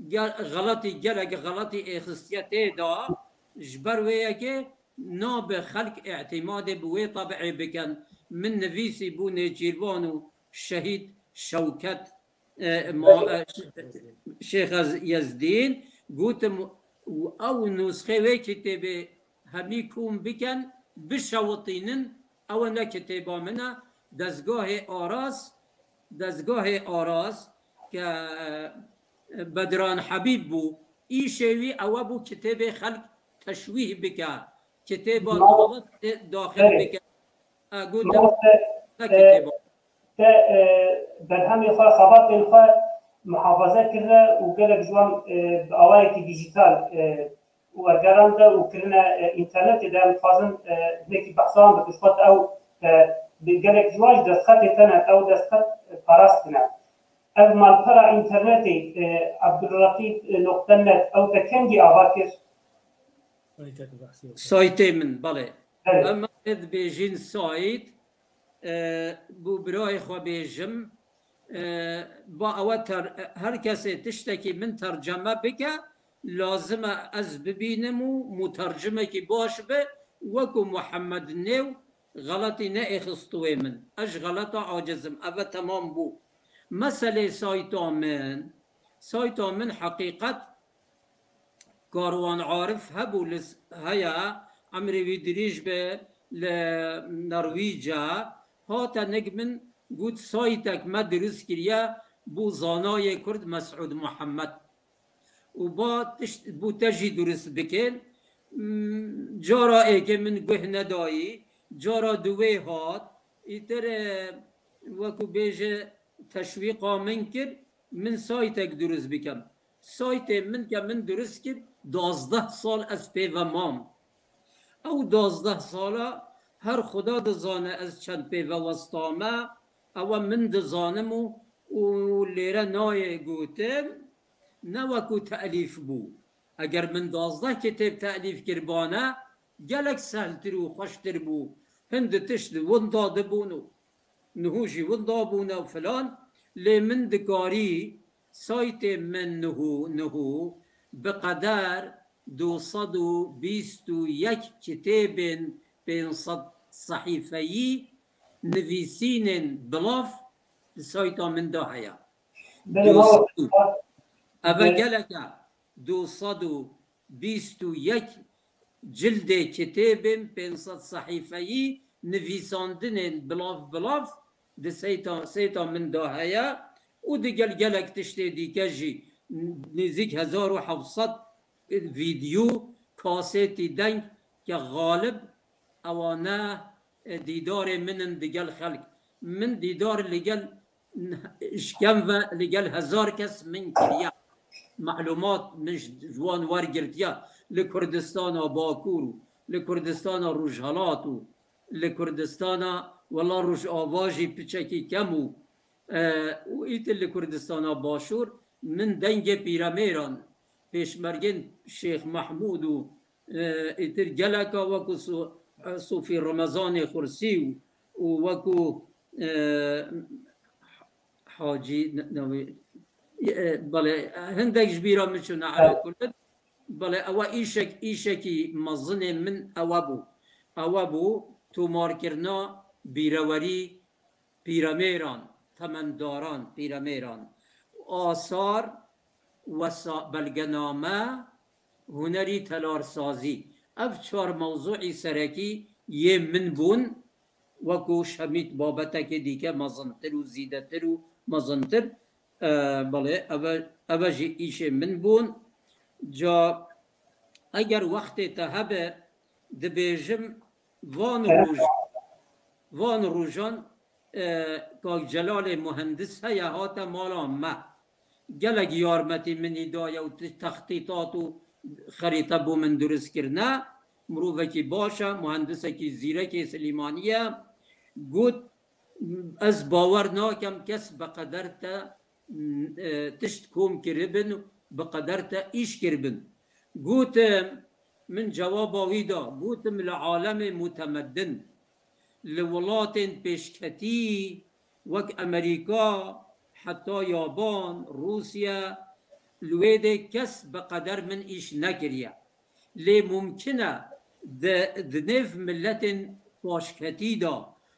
ge-, xeletî, gelek xeletî êxistiye tê de, ji ber wê yekê nabe xelk îtîmadê bi wê teb'ê bikin. Min nivîsî bû nêçîrvan û şehîd Şewket, e, ma, e, Şêx Ez-, Yezdîn, gotim, ew nusxê wê kitêbê hemî kom bikin, bişewitînin, ew ne kitêba min e, dezgahê Aras, dezgahê Aras ke, e, Bedran Hebîb bû, îşê wî ew bû kitêbê xelk teşwîh bike, kitêba Ma-, daxil bike. E, gotim, Mamoste, ne e, kitêba. Te, e, berhemên xwe, xebatên xwe muhafaze kirine û gelek ji wan, e, bi awayekî dîjîtal, e, wergerandine û kirine, e, înternetê de. Em dixwazin, e, hinekî behsa wan bikin. Ji xwe ew, e, bi gelek ji wan ji destxetê te ne, ew destxet, e, parastine. Ev malpera înternetê, e, Abdulreqîb, e, noqte net, ew te kengî ava kir? Saytê min, belê. Belê. Em ê dibêjin sayt, e, bo birayê xwe bêjim, e, ba ewe ter-, her kesê tiştekî min terceme bike, lazim e ez bibînim û mutercimekî baş be, wekû Muhammed Nêw xeletî neêxistiwê min. Ez ji xeleta aciz im. Eve temam bû. Meselê sayta min, sayta min heqîqet Karwan Arif hebû li s-, heye, emrê wî dirêj be, li Norwîca, hate nik min got, saytek me dirust kiriye bo zanayê Kurd Mesûd Muhammed. Û ba tişt, bo te jî dirust bikin. M, cara êkê min guh nedayî, cara duwê hat, îtir, e, wekû bêje teşwîqa min kir, min saytek dirust bikim. Saytê min ke min dirust kir, duwazdeh sal ez pê ve mam. Ew duwazdeh sala her Xuda dizane ez çend pê ve westame, ewe min dizanim û, û lêre nayê gotin, ne wekû telîf bû. Eger min duwazdeh kitêb telîf kiribane, gelek sehltir û xweştir bû. Hindi tişt li winda dibûn û niho jî winda bûne û filan. Lê min dikarî saytê min niho, niho bi qeder du sed û bîst û yek kitêbên pênc sed sehîfeyî nivîsînên bilav di sayta min de heye. Belê, du sed û, eve gelek e. Du sed û bîst û yek cildê kitêbên pênc sed sehîfeyî nivîsandinên bilav bilav di seyta, seyta min de heye û digel gelek tiştê dîke jî nêzîk hezar û heft sed vîdyo, kasetî deng ke xalib ewane, e, dîdarê min in digel xelk. Min dîdar li gel Îşkemve li gel hezar kes min kiriye. Malûmat min ji, ji wan wergirtiye. Li Kurdistana Bakur û li Kurdistana Rojhelat û li Kurdistana, wela, Rojava jî piçekî kem û, e, û îtir li Kurdistana Başûr min dengê pîremêran, pêşmergên Şêx Mehmûd û, e, îtir geleka wekû Su-, e, Sofî Remezanê Xursî û, û wekû, e, Hacî ne-, navê, e, belê, hindek ji bîra min çûne, ela kulin. Belê, ewa îşek, îşekî mezinê min ewa bû. Ewa bû tomarkirina bîrewerî pîremêran, temendaran, pîremêran. Asar, wesa-, belgename, hunerî telarsazî. Ev çar mewzûî serekî yê min bûn, wekû şemît babetekê dîke mezintir û zîdetir û mezintir. E, belê, eve, eve jî îşê min bûn. Ca eger wextê te hebe, dibêjim van roj-, van rojan, e, Kak Celalê muhendis heye, hate mala me. Gelek yarmetî min î daye û ti-, textîtat û xerîte bo min dirust kirine. Mirovekî baş e, muhendisekî zîrekê Silîmanî ye. Got, ez bawer nakem kes bi qeder te, e, tişt kom kiribin, bi qeder te îş kiribin. Gotim, min cewaba wî da, gotim, li alemê mutemeddin, li welatên pêşketî wek Amerîka, heta Yaban, Rûsya, li wê dê kes bi qeder min îş nekiriye. Lê mumkin e di, di nêv miletên paşketî de,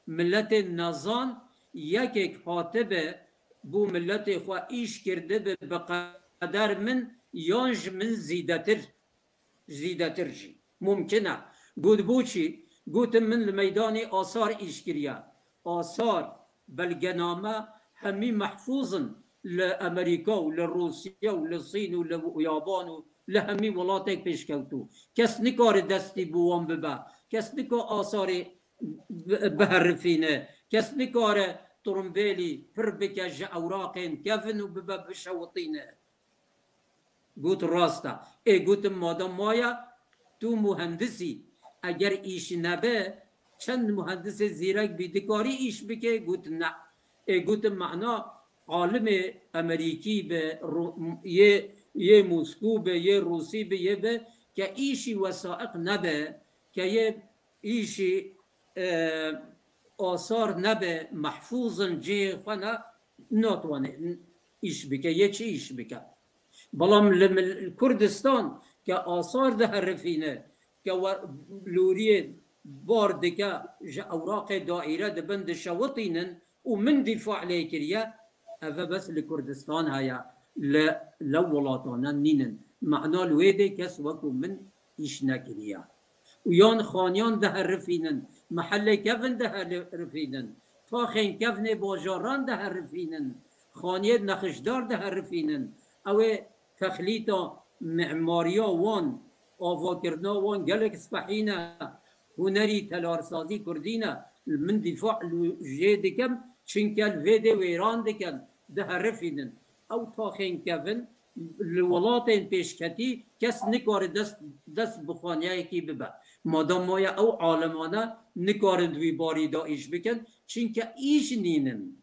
miletên nezan, yekek hatibe bo miletê xwe îş kirdibe bi qeder min yan ji min zîdetir, zîdetir jî. Mumkin e. Got, bo çi? Gotim, min li meydanê asar îş kiriye. Asar, belgename hemî mehfûz in li Amerîka û li Rûsya û li Sîn û li Yaban û li hemî welatek pêşkewtû. Kes nikare destî bi wan bibe. Kes nika asarê bi-, biherifîne. Kes nikare tirimbêlî pir bike ji ewraqên kevin û bibe bişewitîne. Got, rast e. Ê, gotim, madem waya, tu muhendis î. Eger îş nebe, çend muhendisê zîrek bî, dikarî îş bike? Got, ne. Ê, gotim, mana alimê Amerîkî be, Ru-, yê, yê Moskû be, yê Rûsî be, yê be, ke îşî wesaiq nebe, ke yê îşî, e, asar nebe, mehfûz in, cihê xwe ne, natwane îş bike, yê çi îş bike? Belam li mil-, Kurdistan ke asar diherifîne, ke we lûriyê bar dike, ji ewraqê daîre dibin dişewitînin û min dîfa lê kiriye, eve bes li Kurdistan heye, li lew welatane nînin. Mehna li wê dê kes wekû min îş nekiriye. Û yan xaniyan diherifînin, mehelê kevin diherifînin, taxên kevnê bajaran diherifînin, xaniyê nexişdar diherifînin. Ew ê texlîta mimariya wan, avakirina wan gelek spehî ne, hunerî telarsazî kurdî ne. Min dîfa li jê dikim, çinke li vê dê wêran dikin, diherifînin. Ew taxên kevin li welatên pêşketî kes nikare dest, dest bi xaniyayekî bibe. Madam maye ew alimane nikarin di wî barî de îş bikin, çinke îş nînin.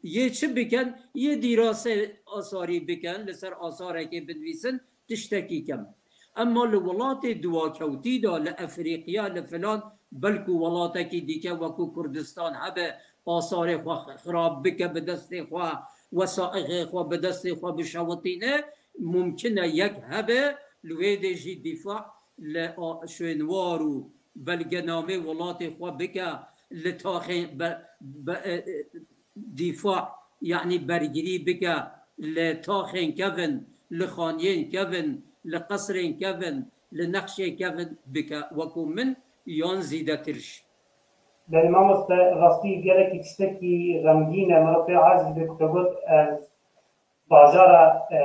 Yê çi bikin? Yê dîrasê asarî bikin, li ser asarekê binivîsin, tiştekî kem. Emma li welatê duwakewtî de, li Efrîqiya, li filan, belkû welatekî dîke wekû Kurdistan hebe, asarê xwe xirab bike bi destê xwe, wesaîxê xwe bi destê xwe bişewitîne, mumkin e yek hebe, li wê dê jî dîfa li a-, şwênwar û belgenamê welatê xwe bike, li taxê be-, be-, e, e, dîfa, yanî bergirî bike li taxên kevin, li xaniyên kevin, li qesrên kevin, li nexşê kevin bike wekû min yan zîdetir jî. Belê mamoste, rastî gelekî tiştekî xemgîn e. Min re pê hez dibe ku te got, ez bajara, e,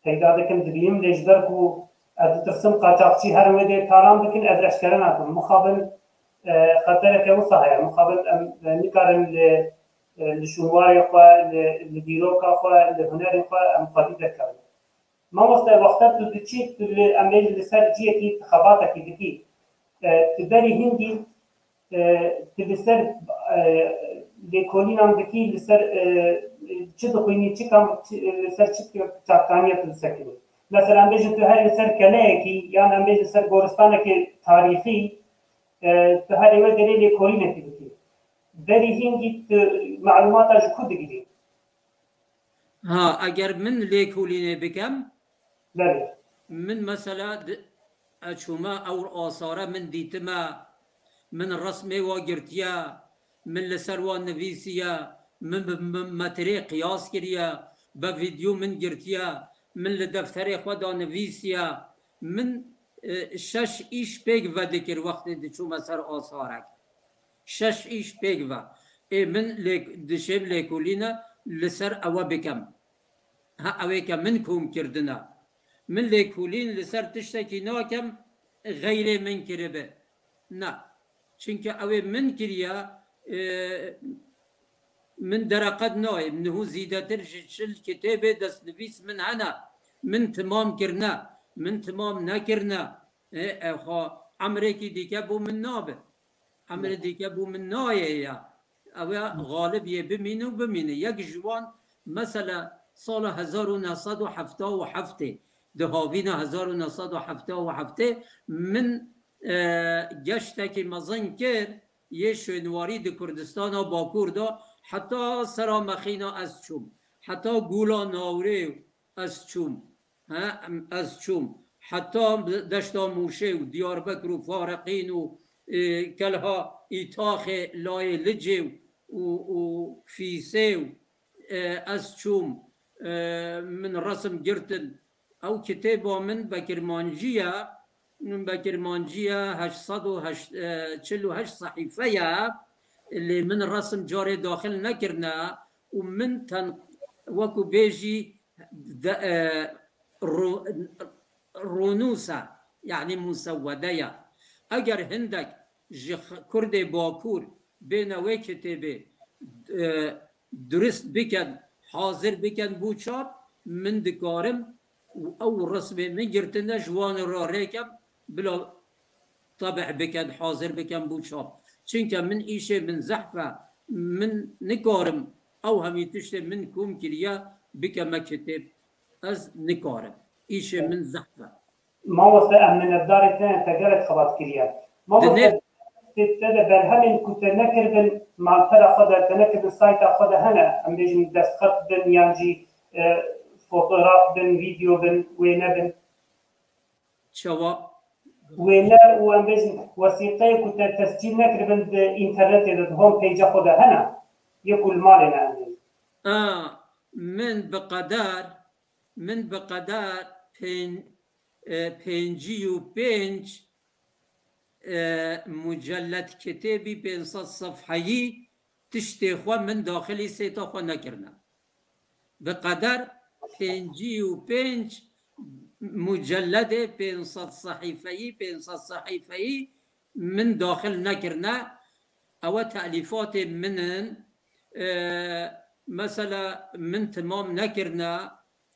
peyda dikim, dibînim, lê ji ber ku ez ditirsim qaçaxçî herin wê dê talan bikin, ez eşkere nakim. Mixabin, e, xetereke wisa heye. Mixabin em, e, nikarin li, e, li şûnwarê xwe, li, li dîroka xwe, li hunerê xwe em xwedî derkevin. Mamoste, wexta tu diçî, tu li, em ê li ser cihekî xebatekî dikî. E, tu berî hingî, e, tu li ser, e, lêkolînan dikî, li ser, e, çi dixwînî, çi kam, çi, li ser çi çavkaniya tu disekinî? Mesela, em bêjin tu herî li ser keleyekî, yan em bêjin ser goristanekê tarîxî, e, tu herî wê derê lêkolînekî dikî. Berî hingî tu malûmata ji ku digirî? Ha, eger min lêkolînê bikem, Belê. Min mesela di-, ez çûme ew asare min dîtime, min resmê wa girtiye, min li ser wa nivîsiye, min bi, bi metirê qiyas kiriye, bi vîdyo min girtiye, min li defterê xwe de nivîsiye, min, e, şeş îş pêk vedikir wextê diçûme ser asarek. Şeş îş pêk ve. Ê min lê, dişêm lêkolîne li ser ewe bikem. Ha, ew ê ke min kom kirdine. Min lêkolîn li ser tiştekî nakem, xeyrê min kiribe. Na. Çimkî ew ê min kiriye, e, min dereqet nayê. Niho zîdetir ji çil kitêbê destnivîs min hene. Min timam kirine. Min timam nekirine. E, ew xwe emrekî dîke bo min nabe. Emrê dîke bo min nayê ya. Ew ya xalib yê bimîne û bimîne. Yek ji wan, mesela, sala hezar û neh sed û hefta û heftê, di havîna hezar û neh sed û hefta û heftê min, e, geştekî mezin kir, yê şwênwarî di Kurdistana Bakur de, heta sera mexîna ez çûm. Heta Gula Nawrê ez çûm. He, em, ez çûm. Heta deşta Mûşê û Diyarbekir û Fareqîn û, e, Kelha Îtaxê layê Licê û, û Fîsê û, e, ez çûm. E, min resim girtin. Ew kitêba min Bekirmancî ye. Min Bekirmancî ye, heşt sed û heşt, e, çil û heşt sehîfe ye. Lê min resim carê daxil nekirine û min ten wekû bêjî de, e, ro-, ronûs e, yanî musewwede ye. Eger hindek ji x-, Kurdê Bakur bêne wê kitêbê, e, durist bikin, hazir bikin bo çap, min dikarim û ew resmê min girtine ji wan re rêkem, bila tebih bikin, hazir bikin bo çap. Çimkî min îşê min zehf e, min nikarim ew hemî tiştê min kom kiriye bikeme kitêb. Ez nikarim. Îşê min zehf e. Mamoste, em minnetdarê te ne, te gelek xebat kiriye. Mamoste, Te, te de berhemên ku te nekiribin, malpera xwe de te nekiribin, sayta xwe de hene, em bêjin destxet bin yan jî, e, fotograf bin, vîdeo bin, wêne bin? Çawa? Wêne û em bêjin wesîqeyê ku te tescîl nekiribin di înternetê de, di home page-a xwe de hene, yê ku li malê ne em bêjin. A, min bi qeder, min bi qeder pên-, e, pêncî û pênc, e, mucellet kitêbî pênc sed sefheyî tiştê xwe min daxilî sêta xwe nekirine. Bi qeder pêncî û pênc mucelledê pênc sed sehîfeyî, pênc sed sehîfeyî min daxil nekirine. Ewe telîfatê min in. E, mesela min timam nekirine.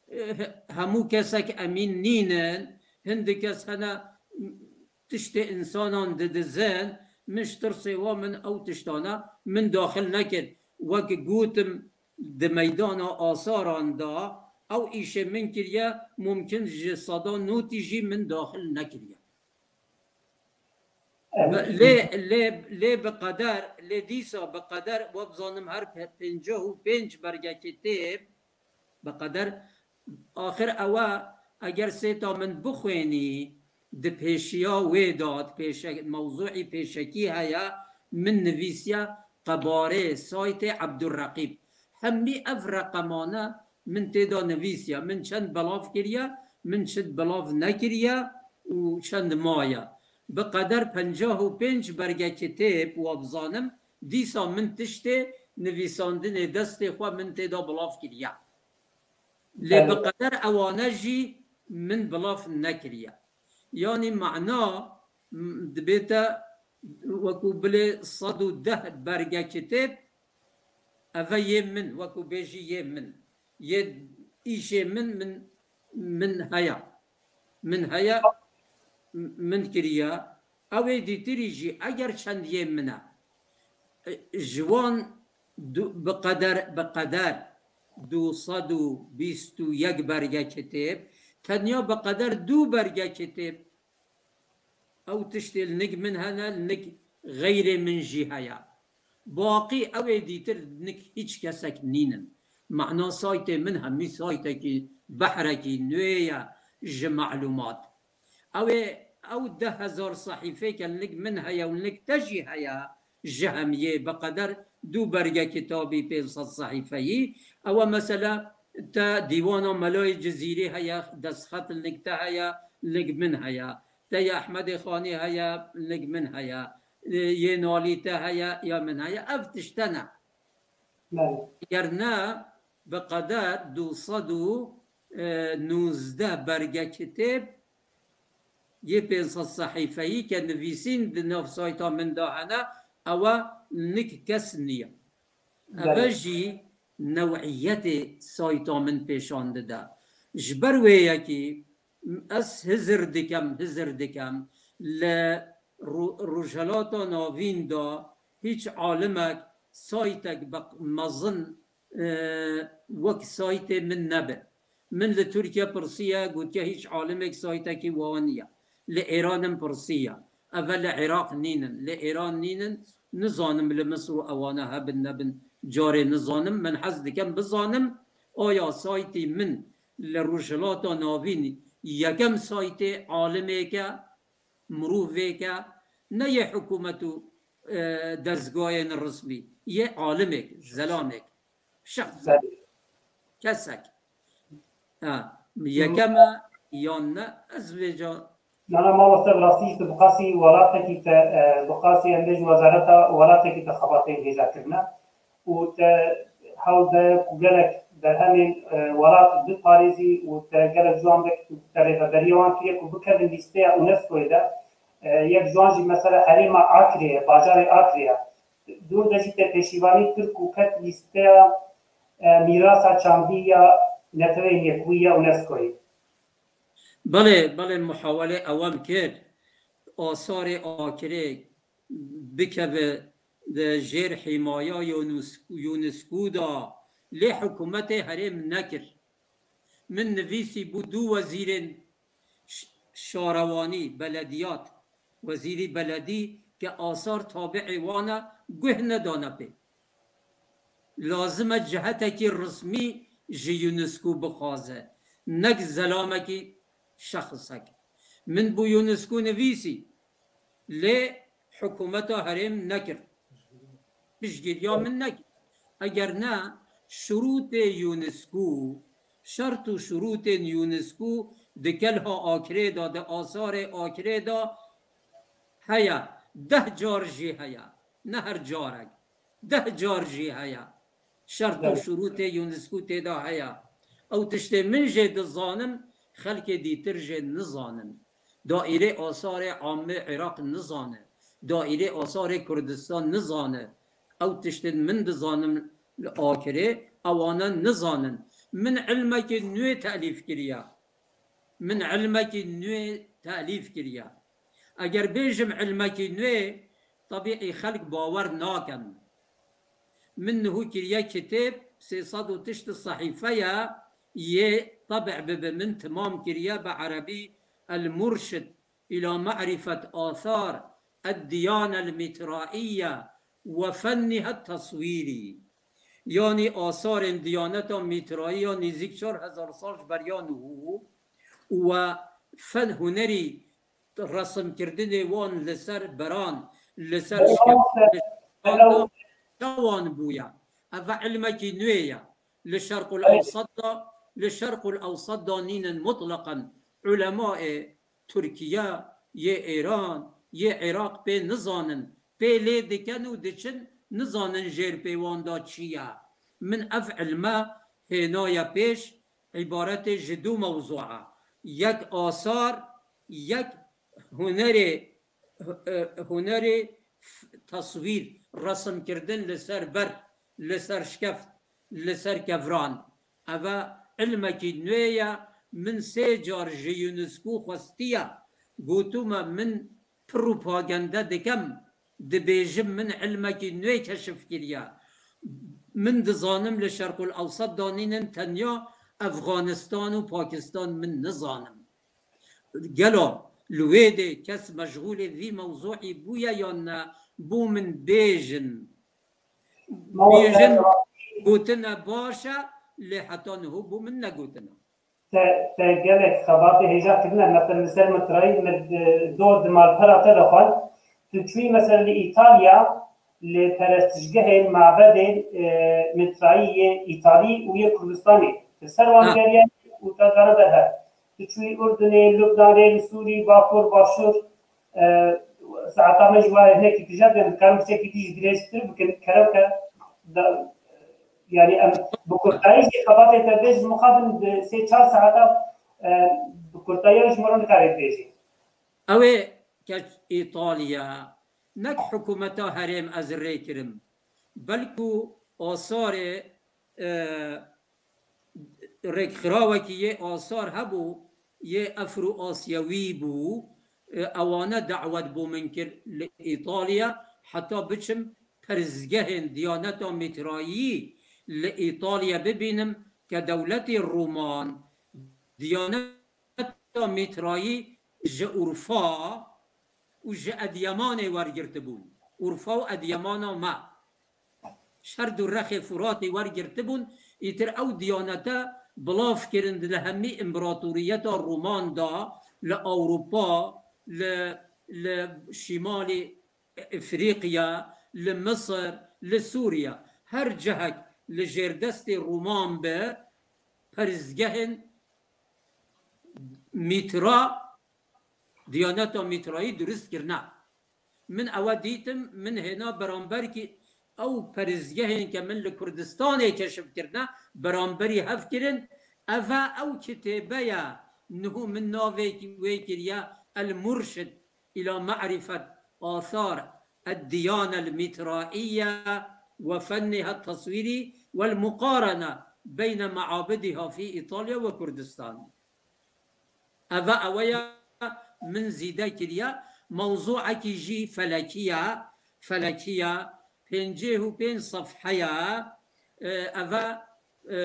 E, he-, hemû kesek emîn nînin. Hindî kes hene tiştê însanan didizin. Min ji tirsê wa min ew tiştana min daxil nekir. Wek gotim, di meydana asaran de ew îşê min kiriye, mumkin ji seda notî jî min daxil nekiriye. Evet. Be-, lê, lê, lê bi qeder, lê dîsa bi qeder, we bizanim her pe-, pêncah û pênc bergekê tê, bi qeder, axir ew e, eger sêta min bixwênî, di pêşiya wê de, di pêşe-, mewzûî pêşekî heye, min nivîsiye qebarê saytê Ebdurreqîb. Hemî ev reqemane min tê de nivîsiye, min çend belav kiriye, min çend belav nekiriye û çend maye. Bi qeder pêncah û pênc berge kitêb, wa bizanim, dîsa min tiştê nivîsandinê destê xwe min tê de belav kiriye. Lê bi qeder ewane jî min belav nekiriye. Yanî mana, m-, dibête wekû bilê sed û deh berge kitêb, eve yê min, wekû bêjî yê min. Yê îşê min, min, min heye. Min heye, m-, min kiriye. Ew ê dîtirî jî eger çend yê min e, e, ji wan du-, bi qeder, bi qeder du sed û bîst û yek berge kitêb, tenya bi qeder du berge kitêb, ew tiştê li nik min hene, li nik xeyrê min jî heye. Baqî ew ê dîtir nik hîç kesek nînin. Mana saytê min hemî saytekî behrekî nû ye ji melûmat. Ew ê, ew deh hezar sehîfeyeke li nik min heye û li nik te jî heye, ji hemiyê bi qeder du berge kitabî pênc sed sehîfeyî. Ew e mesela te dîwana Melayê Cizîrî heye, destxet li nik te heye, li nik min heye. Te ya Ehmedê Xanî heye, li nik min heye. Yê Nalî te heye, ya min heye. Ev tişte ne. Belê. Eger ne, bi qeder du sed û nûzdeh berge kitêb yê pênc sed sehîfeyî ke nivîsîn di nav sayta min de hene, ew e nik kes niye. Eve Belê. jî new'iyetê sayta min pêşan dide. Ji ber wê yekî ez hizir dikem, hizir dikem li Ro-, Rojhelata Navîn de hîç alimek saytek bi mezin, e, wek saytê min nebe. Min li Tirkiye pirsiye, gotiye hîç alimêk saytekî wa niye. Li Îranim pirsiye. Eve li Iraq nînin. Li Îran nînin. Nizanim li Misir û ewana hebin nebin. Carê nizanim. Min hez dikem bizanim. Aya saytê min li Rojhilata Navîn yekem saytê alimêk e, mirovêk e, ne yê hikûmet û, e, dezgayên resmî. Yê alimêk, zelamêk. Şexs. Tabii. Kesek. Ha, yekem e yan ne? Ez vêca. Nana mamoste, bi rastî jî tu bi qasî welatekî te, e, bi qasî em bêjin wezareta welatekî te xebatê hêja kirine û te hewl de ku gelek berhemên, e, welat biparêzî û te gelek ji wan vekî ku te rêveberiya wan kiriye ku bikevin lîsteya UNESCOyê de, e, yek ji wan jî mesela herêma Akrê ye, bajarê Akrê ye. Dûr de jî te pêşîvanî kir ku ket lîsteya, e, mîrasa çandî ya Neteweyên Yekbûyî ya UNESCOyê. Belê, belê, muhawelê ewem kir. Asarê Akrê bikeve di jêr hîmaya Yunus-, UNESCO da, lê hikûmetê herêm nekir. Min nivîsî bû du wezîrên ş-, şarewanî, belediyat, wezîrî beledî ke asar tabi'ê wan e, guh nedane pê. Lazim e cihetekî resmî ji UNESCO bixwaze, nek zelamekî şexsek. Min bo UNESCO nivîsî, lê hikûmeta herêm nekir. Piştgiriya min nekir. Eger ne, şurûtê UNESCO, şert û şurûtên UNESCO di kelha Akirê de, di asarê Akirê de heye. Deh car jî heye. Ne her carek. Deh car jî heye. Şert û şurûtê UNESCO tê de heye. Ew tiştê min jê dizanim, xelkê dîtir jê nizanin. Daîrê asarê amê Iraq nizane. Daîrê asarê Kurdistan nizane. Ew tiştên min dizanim li Akirê, ewana nizanin. Min ilmekî nû telîf kiriye. Min ilmekî nû telîf kiriye. Eger bêjim ilmekî nû, tebîî xelk bawer nakin. Min niho kiriye kitêb, sê sed û tişt sehîfe ye, yê tebî bibe. Min timam kiriye bi erebî, El Murşid ila Ma'rifet Athar Ed Diyane El Mitraiye ve Fenniha Teswîrî. Yanî asarên diyaneta Mîtrayî ya nêzîk çar hezar sal ji beriya niho û we fen hunerî resimkirdinê wan li ser beran, li ser şikeftan çawan bûye. Ev ilmekî nû ye. Li Şerqul Ewsat de, li Şerqul Ewsat de nînin mutleqen. Ulemayê Tirkiye, yê Êran, yê Iraq pê nizanin. Pê lê dikin û diçin, nizanin jêr pê wan de çi ye. Min ev ilme hênaye pêş, îbaretê ji du mewzû e. Yek asar, yek hunerê, e, hunerê f-, teswîr, resimkirdin li ser ber, li ser şikeft, li ser kevran. Eve ilmekî nû ye, min sê car ji UNESCO xwestiye. Gotûme min propagande dikim, dibêjim min ilmekî nû keşif kiriye. Min dizanim li Şerqul Ewsat de nînin, tenya Efxanistan û Pakistan min nizanim. Gelo li wê dê kes meşxûlê vî mewzûî bûye yan ne, bo min bêjin. Bêjin, gotine baş e, lê heta niho bo min negotine. Te, te gelek xebatê hêja kirine, mesela li ser Mitrayî, min, e, dor di malpera te de xwend. Tu çûyî mesela li Îtalya, li perestişgehên, mabedên, e, Mitrayî yê Îtalî û yê Kurdistanê. Tu ser wan Ha. geriye û te zana de her. Tu çûyî Urdunê, Lubnanê, li Sûrî, Bakur, Başûr, e, saeta me ji wayê hinekî tije, em dikarin piçekî dî jî dirêjtir bikin, kerem ke da, yani em bi kurtayî jî xebatê te bêjin, mixabin bi sê çar saeta, e, bi kurtayî ji min re nikarê bêjî. Ew ê ke Îtalya, nek hikûmeta herêm ez rê kirim, belku asarê, e, rêkxirawekî yê asar hebû, yê Efro-Asyawî bû, e, ewane dawet bo min kir li Îtalya, heta biçim perzgehên Diyaneta Mîtrayî li Îtalya bibînim, ke dewletê Roman Diyaneta Mîtrayî ji Urfa û ji Edyemanê wergirtibûn. Urfa û Edyemana me. Şerd û rexê Furatê wergirtibûn, îtir ew diyanete bilav kirin li hemî împaratoriyeta Roman de, li Ewropa, li, li Şîmalê Efrîqya, li Misir, li Sûriye. Her cihek li jêrdestê Roman be, perizgehên Mîtra, diyaneta Mîtrayî durist kirine. Min ewe dîtim, min hêna beramberkî ew perizgehên ke min li Kurdistanê keşif kirine, beramberî hev kirin. Eve ew kitêbe ye, niho min navê wê kiriye El Murşid ila Ma'rifet Athar Ed Diyane El Mitraiye ve Fenniha Teswîrî ve El Muqarene beyne Meabidiha fî Îtalya ve Kurdistan. Eve ewe ye min zîde kiriye. Mewzûekî jî felekî ye. Felekî ye. Pêncî û pênc sefhe ye. E, eve, e,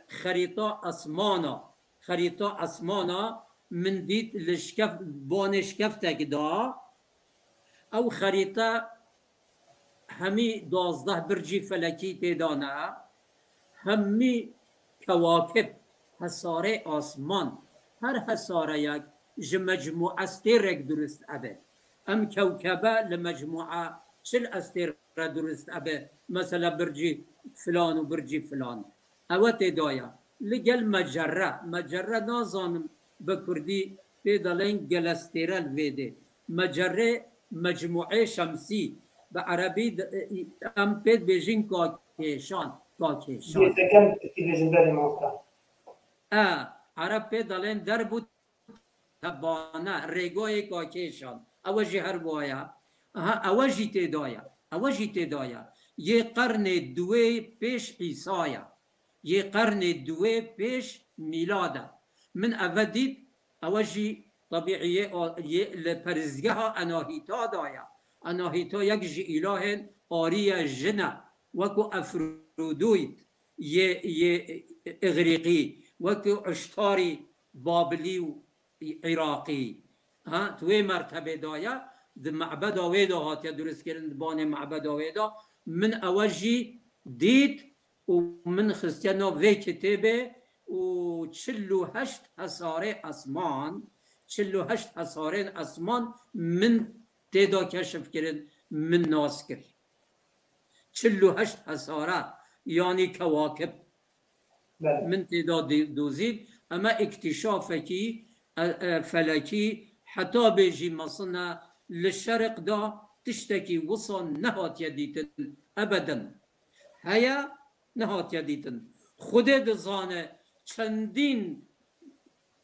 xerîta esmana. Xerîta esmana min dît li şikef-, banê şikeftek de. Ew xerîte hemî duwazdeh bircî felekî tê de ne, hemî kewakib, hesarê asman, her hesareyek ji mecmû estêrek durust ebe. Em kewkebe li mecmûa çil estêr re durust ebe. Mesela bircî filan û bircî filan. Ewe tê de ye. Li gel mecere. Mecere nazanim bi kurdî pê dalên gelestêre li vê dê. Mecere mecmûê şemsî. Bi erebî de, e, em pê dibêjin kakêşan. Kakêşan. Dê sekem tirkî bêjin berê mamosta. E, ereb pê dalên derb û tebane, rêgoyê kakêşan. Ewe jî her waya. Aha, ewe jî tê de ye. Ewe jî tê de ye. Yê qernê duwê pêş Îsa ye. Yê qernê duwê pêş mîlad e. Min eve dît, ewe jî tebîî yê, yê li perîzgeha Enahîta de ye. Enahîta yek ji îlahên arî ye, jin e. Wekû Efrodît yê, yê Îgrîqî, wekû Îştarî Babilî û Îraqî. Ha, di wê mertebê de ye, di mebeda wê de hatiye durustkirin, di banê mebeda wê de. Min ewe jî dît û min xistiye nav vê kitêbê û çil û heşt hesarê esman, çil û heşt hesarên esman min tê de keşif kirin, min nas kir. Çil û heşt hesare, yanî kewakib. Belê. Min tê de dî-, dozîn, ema îktîşafekî, e, e, felekî, heta bêjî mesela li şerq de tiştekî wisa nehatiye dîtin ebeden. Heye, nehatiye dîtin. Xwedê dizane çendîn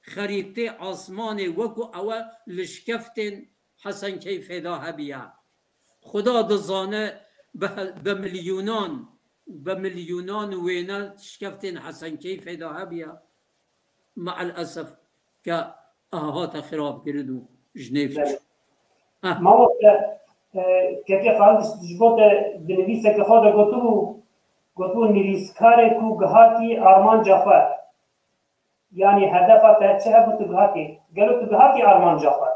xerîtê asmanê wekû ewe li şikeftên Hesen Keyfê de hebiya. Xuda dizane bi he-, bi milyûnan, bi milyûnan wêne şikeftên Hesen Keyfê de hebiya. Mael esef ke aha hate xirabkirin û ji nêv çû. Heh. Mamoste, e, Kekê Xalid ji bo te di nivîseke xwe de gotibû, gotibû, nivîskarê ku gihatî armanca xwe. Yanî hedefa te çi hebû tu gihatî? Gelo tu gihatî armanca xwe?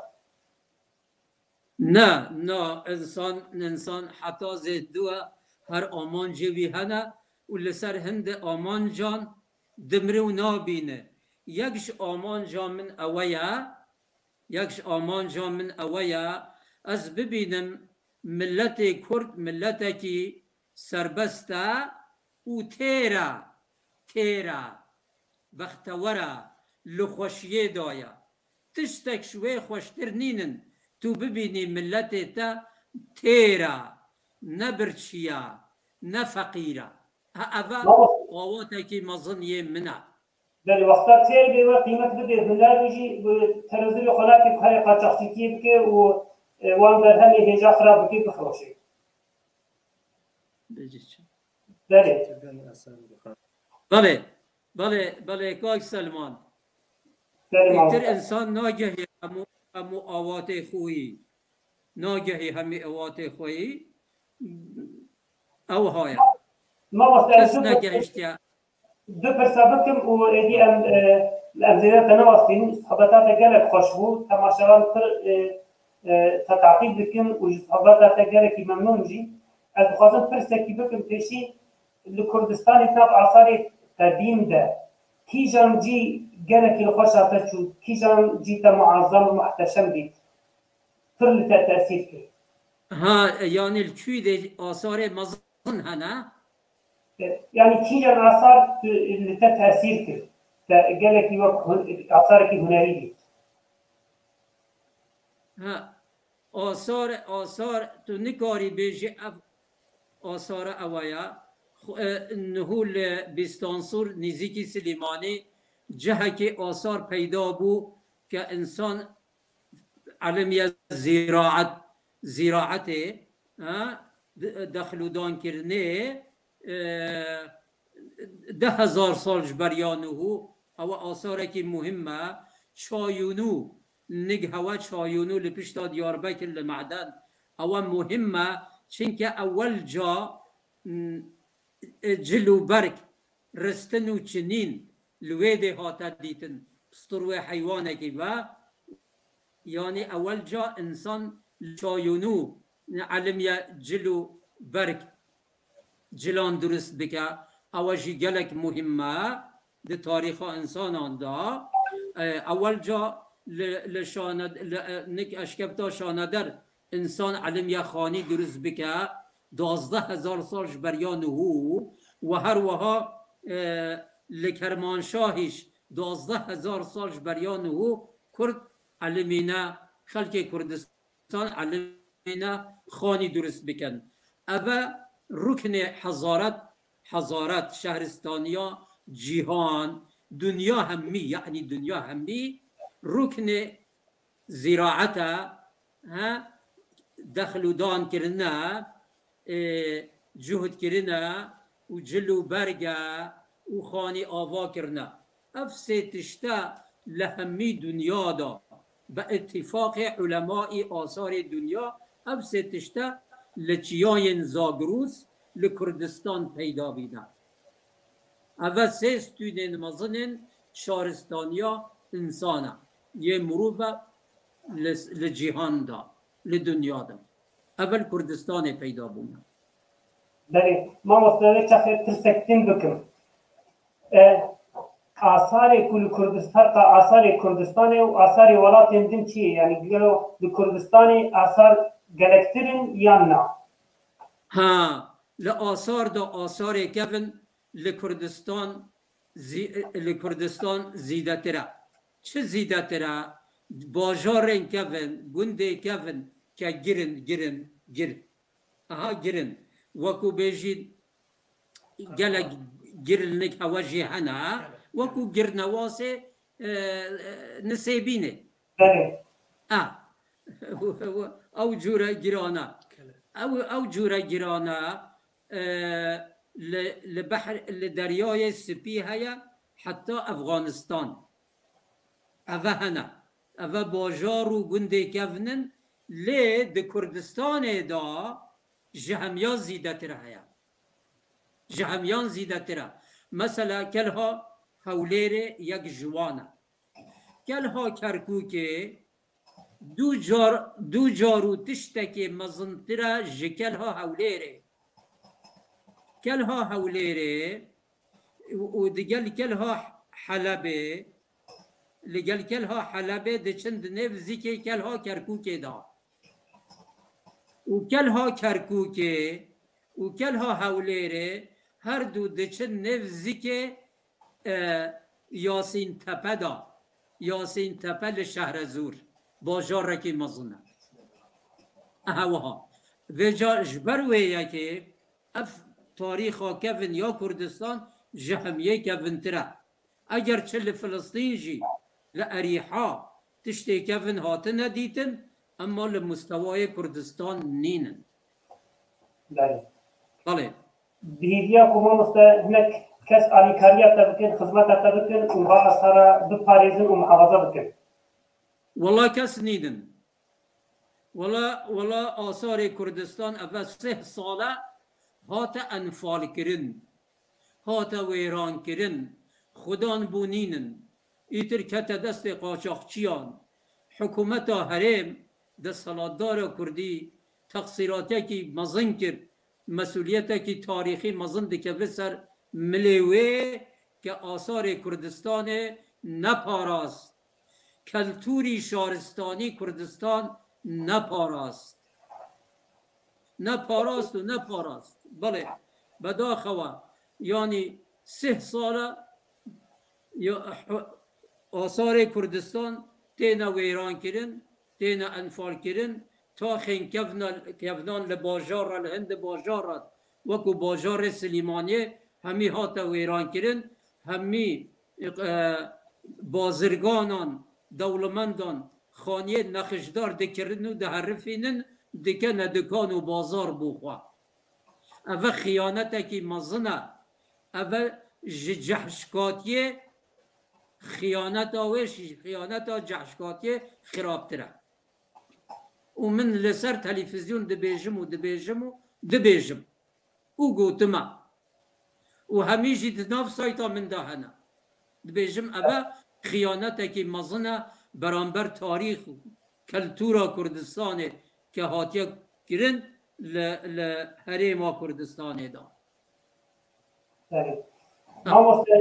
Na, na, insan, insan heta zêde her amancê wî hene û li ser hindê amancan dimre û nabîne. Yek ji amanca min ewe ye, yek ji amanca min ewe ye, ez bibînim miletê Kurd miletekî serbest e û têr e, têr e, bextewer e, li xweşiyê de ye. Tiştek ji wê xweştir nînin, tu bibînî miletê te têr e, ne birçî ye, ne feqîr e. Ha, eve Mamoste. Awatekî mezin yê min e. Belê, wexta têr bê we qîmet bidê huner û jî, e, terezirê xwe nake ku herê qaçaxçîtiyê bike û, e, wan berhemê hêja xirab bike, bifiroşe. Bêjî çi? Belê. Çi belê, eser bixwe. Belê, belê, belê, kak Selman. Belê, Îtir mamoste. Însan nagehî hemû, hemû awatê xwe yî. Nagehî hemî awatê xwe yî. Ew haya. Mamoste, Kes ez du pirsa, negehiştiye. Du pirsa bikim û êdî em, e, em zêde te newestînin. Sohbeta te gelek xweş bû. Temaşevan pir, e, e, te taqîb dikin û ji sohbeta te gelekî memnûn jî. Ez dixwazim pirsekî bikim pêşî, li Kurdistanê di nav asarê qedîm de kîjan cî gelekî li xweş hate çû, kîjan cî te muazzam û muhteşem dît, pir li te tesîr kir? Ha, yanî li kû de asarê mezin hene? E, yanî kîjan asar tu, li te tesîr kir? Te gelekî wek hun-, asarekî hunerî dît? Ha, asar, asar, tu nikarî bêjî ev asara ewa ya. Xwe, e, niho li Bîstansûr nêzîkî Silêmanî cihekê asar peyda bû ke însan elimiye zîraet, zîraetê, ha, de-, dexlûdankirinê, e, deh hezar sal ji beriya niho, ew asarekî muhim e. Çayûnû, nig hewe Çayûnû li pişta Diyarbekir li Meden, ew muhim e, çinke ewel ca, m, e, cil û berg, ristin û çinîn li wê dê hate dîtin. Pistur wê heywanekî ve, yanî ewel ca însan li Çayûnû elimiye cil û berg cilan durust bike. Ewa jî gelek muhîm e di tarîxa însanan de. E, ewelca li, li şane-, li, e, nik eşkefta şaneder însan elimiye xanî durust bike, duwazdeh hezar sal ji beriya nihû, we her wiha, e, li Kermanşahî jî duwazdeh hezar sal ji beriya nihû Kurd elimîne, xelkê Kurdistan elimîne xanî durust bikin. Eve ruknê hezaret, hezaret, şehristaniya cîhan, dinya hemî, yanî dinya hemî ruknê zîraet e, he, dexl û dan kirine, e, cuhd kirine û cil û berg e û xanî ava kirine. Ev sê tişte li hemî dinya de, bi îtîfaqê ulemayî asarê dinya, ev sê tişte li çiyayên Zagrûs li Kurdistan peyda bîne. Eve sê stûnên mezin ên şaristaniya însan e, yê mirov e li, li cîhan de, li dinya de. Eve li Kurdistanê peyda bûne. Belê, mamoste, wê çaxê pirsek din bikim. E, asarê ku li Kurdistan, ferqa asarê Kurdistanê û asarê welatên din çi ye? Yanî gelo li Kurdistanê asar gelektir in yan na? Ha, li asar de asarê kevin li Kurdistan zî-, li Kurdistan zîdetir e. Çi zîdetir e? Bajarên kevin, gundê kevin ke girin, girin, gir. Aha, girin. Wekû bêjî gelek girlinik hewe jî hene. Wekû girnewasê, e, e, Nisêbînê. Belê. A. Ew cûre girana. Ew, ew cûre girana, e, li, li behr, li Deryayê Spî heye heta Efxanistan. Eve hene. Eve bajar û gundê kevin in, lê di Kurdistanê de ji hemiya zîdetir heye. Ji hemiyan zîdetir e. Mesela kelha Hewlêrê yek ji wan e. Kelha Kerkûkê du car, du car û tiştekê mezintir e ji kelha Hewlêrê. Kelha Hewlêrê û, û digel kelha Helebê, li gel kelha Helebê diçin di nêv zikê kelha Kerkûkê de. Û kelha Kerkûkê û kelha Hewlêrê her du diçin nêv zikê, e, Yasîntepe de. Yasîntepe li Şehrezûr. Bajarekî mezin e. Ehe wiha. Vêca ji ber wê yekê ev tarîxa kevin ya Kurdistan ji hemiyê kevintir e. Eger çi li Filistîn jî, li Erîha tiştê kevin hatine dîtin, emma li mustewayê Kurdistan nînin. Belê. Belê. Bi hêviya ku mamoste hinek kes alîkariya te bikin, xizmeta te bikin û va asara biparêzin û muhafaza bikin. Wela kes nînin. Wela, wela asarê Kurdistan eve sih sal e hate enfalkirin, hate wêrankirin, xudan bû nînin. Îtir kete destê qaçaxçiyan. Hikûmeta herêm, desthilatdara kurdî, teqsîratekî mezin kir, mesûliyetekî tarîxî mezin dikeve ser milê wê ke asarê Kurdistanê neparast. Keltûrî şaristanî Kurdistan neparast. Neparast û neparast. Belê, bedaxewa, yanî sih sal e, ya, asarê Kurdistan têne wêrankirin, têne enfalkirin, taxên kevna-, kevnan li bajar re, li hin di bajar re, wekû bajarê Silîmaniyê, hemî hate wêrankirin, hemî, e, bazirganan, dewlemendan xaniyê nexişdar dikirin û diherifînin, dikene dikan û bazar bo xwe. Eve xiyanetekî mezin e. Eve ji cehşkatiyê xiyaneta wê ji xiyaneta cehşkatiyê xirabtir e. Û min li ser televîzyon dibêjim û dibêjim û dibêjim. Û gotima. Û hemî jî di nav sayta min de hene. Dibêjim eve xiyanetekî mezin e beramber tarîx û keltûra Kurdistanê ke hatiye kirin li, li Herêma Kurdistanê de. Belê. Ha. Mamoste,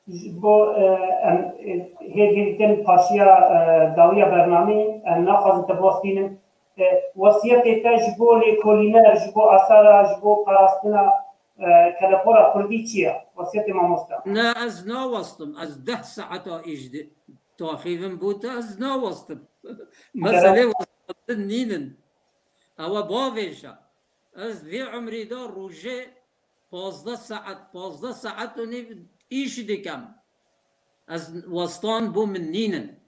ji bo, e, em, e, hê girîtin paşiya, e, dawiya bernameyê, em naxwazin te bostînin. E, wesiyetê te ji bo lêkolîner, ji bo asara, ji bo parastina, e, kelepora kurdî çi ye? Wesiyetê mamoste. Ne, ez nawestim. Ez deh saeta îş di-, taxîvim bo te, ez nawestim. Meselê westandin nînin. Ew e bavêje. Ez vê umrî de rojê pazdeh saet, pazdeh saet û nîv îş dikem. Ez westan bo min nînin.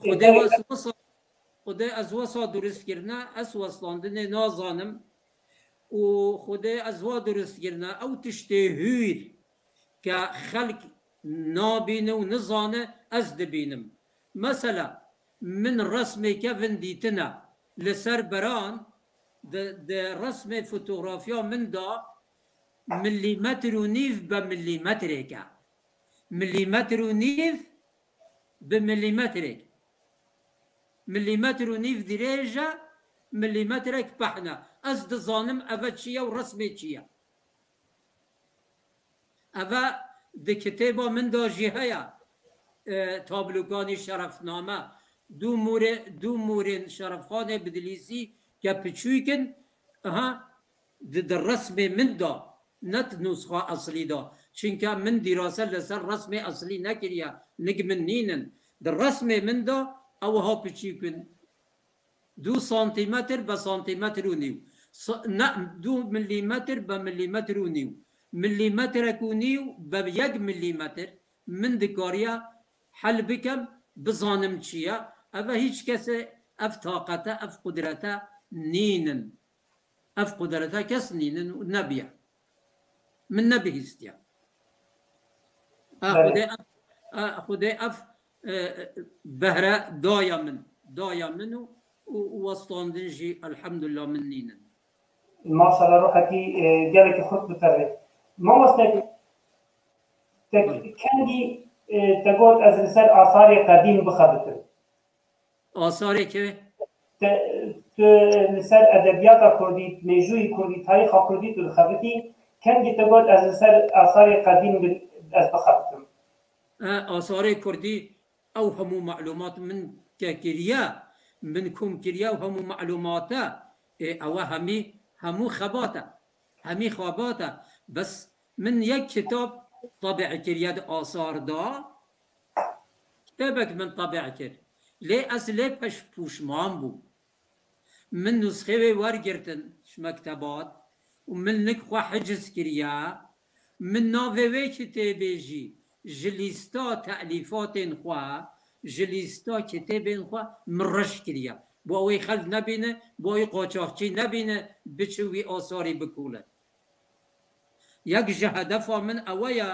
Xwedê wes-, wesa, Xwedê ez wesa durust kirine, ez westandinê nazanim. Û Xwedê ez wa durust kirine, ew tiştê hûr ke xelk nabîne û nizane, ez dibînim. Mesela, min resmê kevin dîtine li ser beran, di, di resmê fotografiya min de milîmetr û nîv be milîmetrêk e. Milîmetr û nîv bi milîmetrêk. Milîmetr û nîv dirêj e, milîmetrek pehn e. Ez dizanim eve çi ye û resmê çi ye. Eve di kitêba min de jî heye, e, tablokanî şerefname. Du mûrê-, du mûrên Şerefxanê Bidlîsî ke piçûk in, aha, di, di resmê min de, ne di nusxa eslî de. Çinke min dîrase li ser resmê eslî nekiriye, nik min nînin. Di resmê min de ew wiha piçûk in. Du santîmetr be santîmetr û nîv. Sa-, ne, du milîmetr be milîmetr û nîv. Milîmetrek û nîv be yek milîmetr. Min dikariya hel bikem, bizanim çi ye. Eve hîç kesê ev taqete, ev qudrete nînin. Ev qudrete kes nînin û nebiye. Min nebihîstiye. A, Belê. Xwedê ev, a, Xwedê ev, e, behre daya min. Daya min û, û, û westandin jî elhamdulillah min nînin. Maşallah, ruhekî, e, gelekî xurt biterê. Mamoste, te Belê. kengî, e, te got ez li ser asarê qedîm bixebitim. Asarê kê? Te, tu li ser edebiyata kurdî, mêjûyî kurdî, tarîxa kurdî tu dixebitî, kengî te got ez li ser asarê qedîm bi-, ez bixebitim? E, asarê kurdî, ew hemû malûmat min ke kiriye, min kom kiriye û hemû malûmate, e, ew e hemî, hemû xebat e. Hemî xebat e. Bes min yek kitab tabi'e kiriye di asar da. Kitêbek min tabi'e kir. Lê ez lê peş pûşman bûm. Min nusxê wê wergirtin ji mektebat û min nik xwe hiciz kiriye. Min navê wê kitêbê jî ji lîsta telîfatên xwe, ji lîsta kitêbên xwe min reş kiriye. Bo ew ê xelk nebîne, bo ew ê qaçaxçî nebîne, biçe wî asarî bikole. Yek ji hedefa min ewe ye,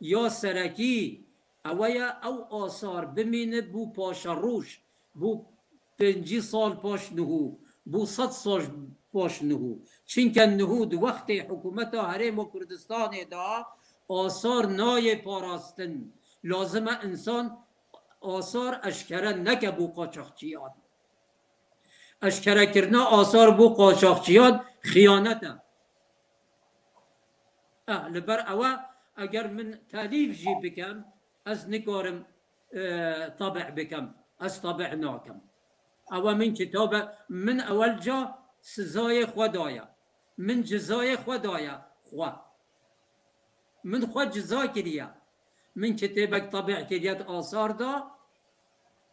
ya serekî, ewe ye ew asar bimîne bo paşeroj, bo pêncî sal paş niho, bo sed sal paş niho. Çinke niho di wextê hikûmeta Herêma Kurdistanê de asar nayê parastin. Lazim e însan asar eşkere neke bo qaçaxçiyan. Eşkerekirina asar bo qaçaxçiyan xiyanet e. Eh, li ber ewe, eger min telîf jî bikem, ez nikarim, e, tabi' bikem. Ez tabi' nakim. Ewe min kitabe, min ewelca sizayê xwe daye. Min cizayê xwe daye xwe. Min xwe ciza kiriye. Min kitêbek tabi' kiriye di asar da,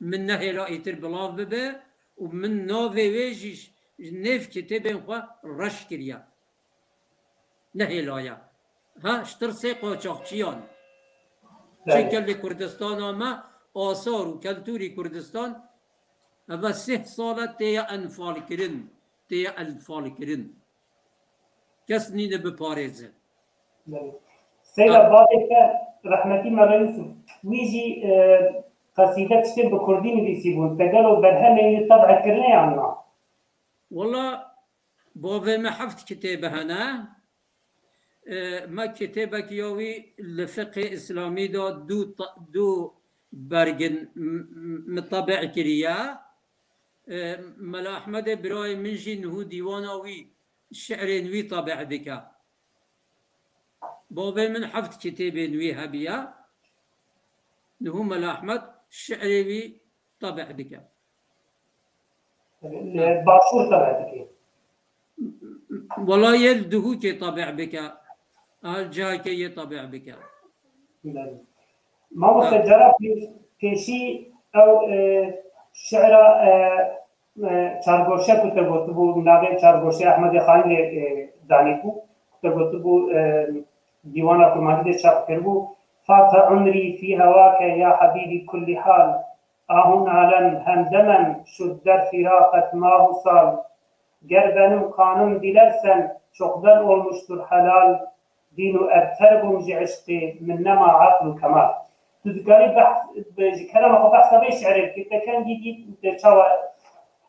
min nehêla îtir bilav bibe û min navê wê jî ji nêv kitêbên xwe reş kiriye. Nehêlaye. Ha, ji tirsê qaçaxçiyan. Belê. Çunke li Kurdistana me asar û keltûrî Kurdistan eve sih sal e tê ye enfalkirin, tê ye enfalkirin. Kes nîne biparêze. Belê. Seyda Ha. bavê te rehmetî Mela Yusuf, wî jî, e, qesîde tiştên bi kurdî nivîsîbûn. Te gelo berhemên wî teb'e kirine yan na? Wela bavê me heft kitêbe hene. E, me kitêbek ya wî li fiqhê îslamî de du ta-, du bergin m-, m-, min tebi' kiriye. E, Mela Ehmedê birayê min jî niho dîwana wî, şi'rên wî tebe'e dike. Bavê min heft kitêbên wî hebiye. Niho Mela Ehmed şi'rê wî tebe'e dike. Li Başûr tebe'e dike. Wela yê li Duhokê tebe'e bike. Her cihekê yê tebe'e bike. Belê. Mamoste, cara pê-, pêşî ew, e, şi'ra, e, e, Çargoşe ku te gotibû, navê Çargoşê Ehmedê Xanî lê, e, danîbû, ku te gotibû, e, dîwana kurmancî de çap kiribû, Fate umrî fî hewake ya hebîbî kullî hal, ahûn alem hemdemen şud der fîraqet mah û sal. Ger benim kanun dilersen, çoktan olmuştur helal. Dîn û erter bûm ji eşqê, min nema aql û kemal. Tu dikarî behs, bi, ji kerema xwe behsa vê şi'rê bikî, te kengî dît û te çawa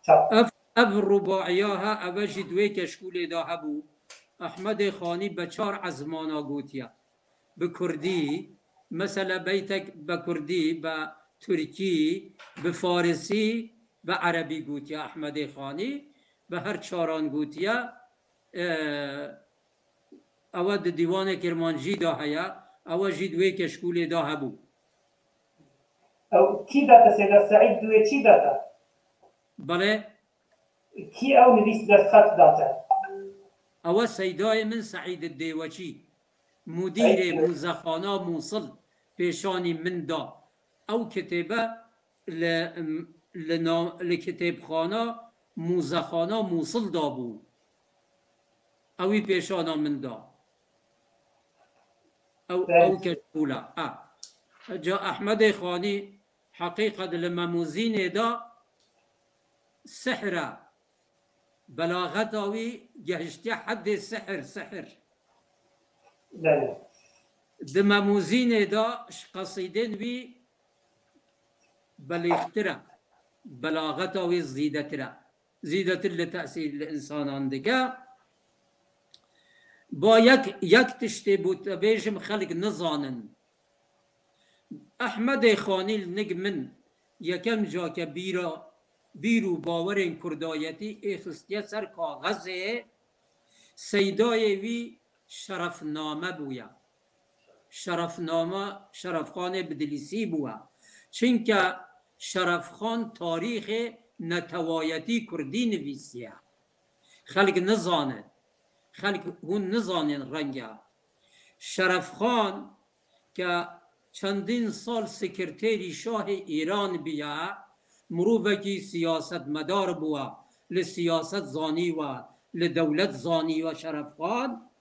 çap? Ev, ev rubaiya he, ev jî di wê keşkûlê de hebû. Ehmedê Xanî bi çar ezmana gotiye. Bi kurdî, mesela beytek bi kurdî, bi tirkî, bi farisî, bi erebî gotiye Ehmedê Xanî. Bi her çaran gotiye. E, Ew di dîwanê Kirmancî de heye, ew jî di wê keşkûlê de hebû. Ew kî da te, Seyda Seîd, di wê çî da te? Belê. Kî ew nivîs destxet da te? Ew Seydayê min Seîd Dêweçî, mudîrê Seîd Dêweçî. Mûzexana Mûsil, pêşanî min da. Ew kitêbe li, li na-, li kitêbxana Mûzexana Mûsil dabû. Ewî pêşana min da. Ew, Belê. Ew keşkûl e. Ha. Ca Ehmedê Xanî heqîqet li Memûzînê de sihr e. Belaxeta wî gehiştiye heddê sihr, sihr. Belê. Di Memûzînê de ji qesîdên wî belîxtir e. Belaxeta wî zîdetir e. Zîdetir li tesîr li însanan dike. Ba yek, yek tiştê bû te bêjim xelk nizanin. Ehmedê Xanî li nig min yekem cake bîra, bîr û bawerên kurdayetî ê xistiye ser kaxezê, seydayê wî Şerefname bûye. Şerefname, Şerefxanê Bidilîsî bûye. Çinke Şerefxan tarîxê netewayetî kurdî nivîsiye. Xelk nizane. Xelk hûn nizanên renge. Şerefxan ke çendîn sal sekreterî şahê Îran biya, mirovekî siyasetmedar bûwa, li siyaset zanîwa, li dewlet zanîwa Şerefxan.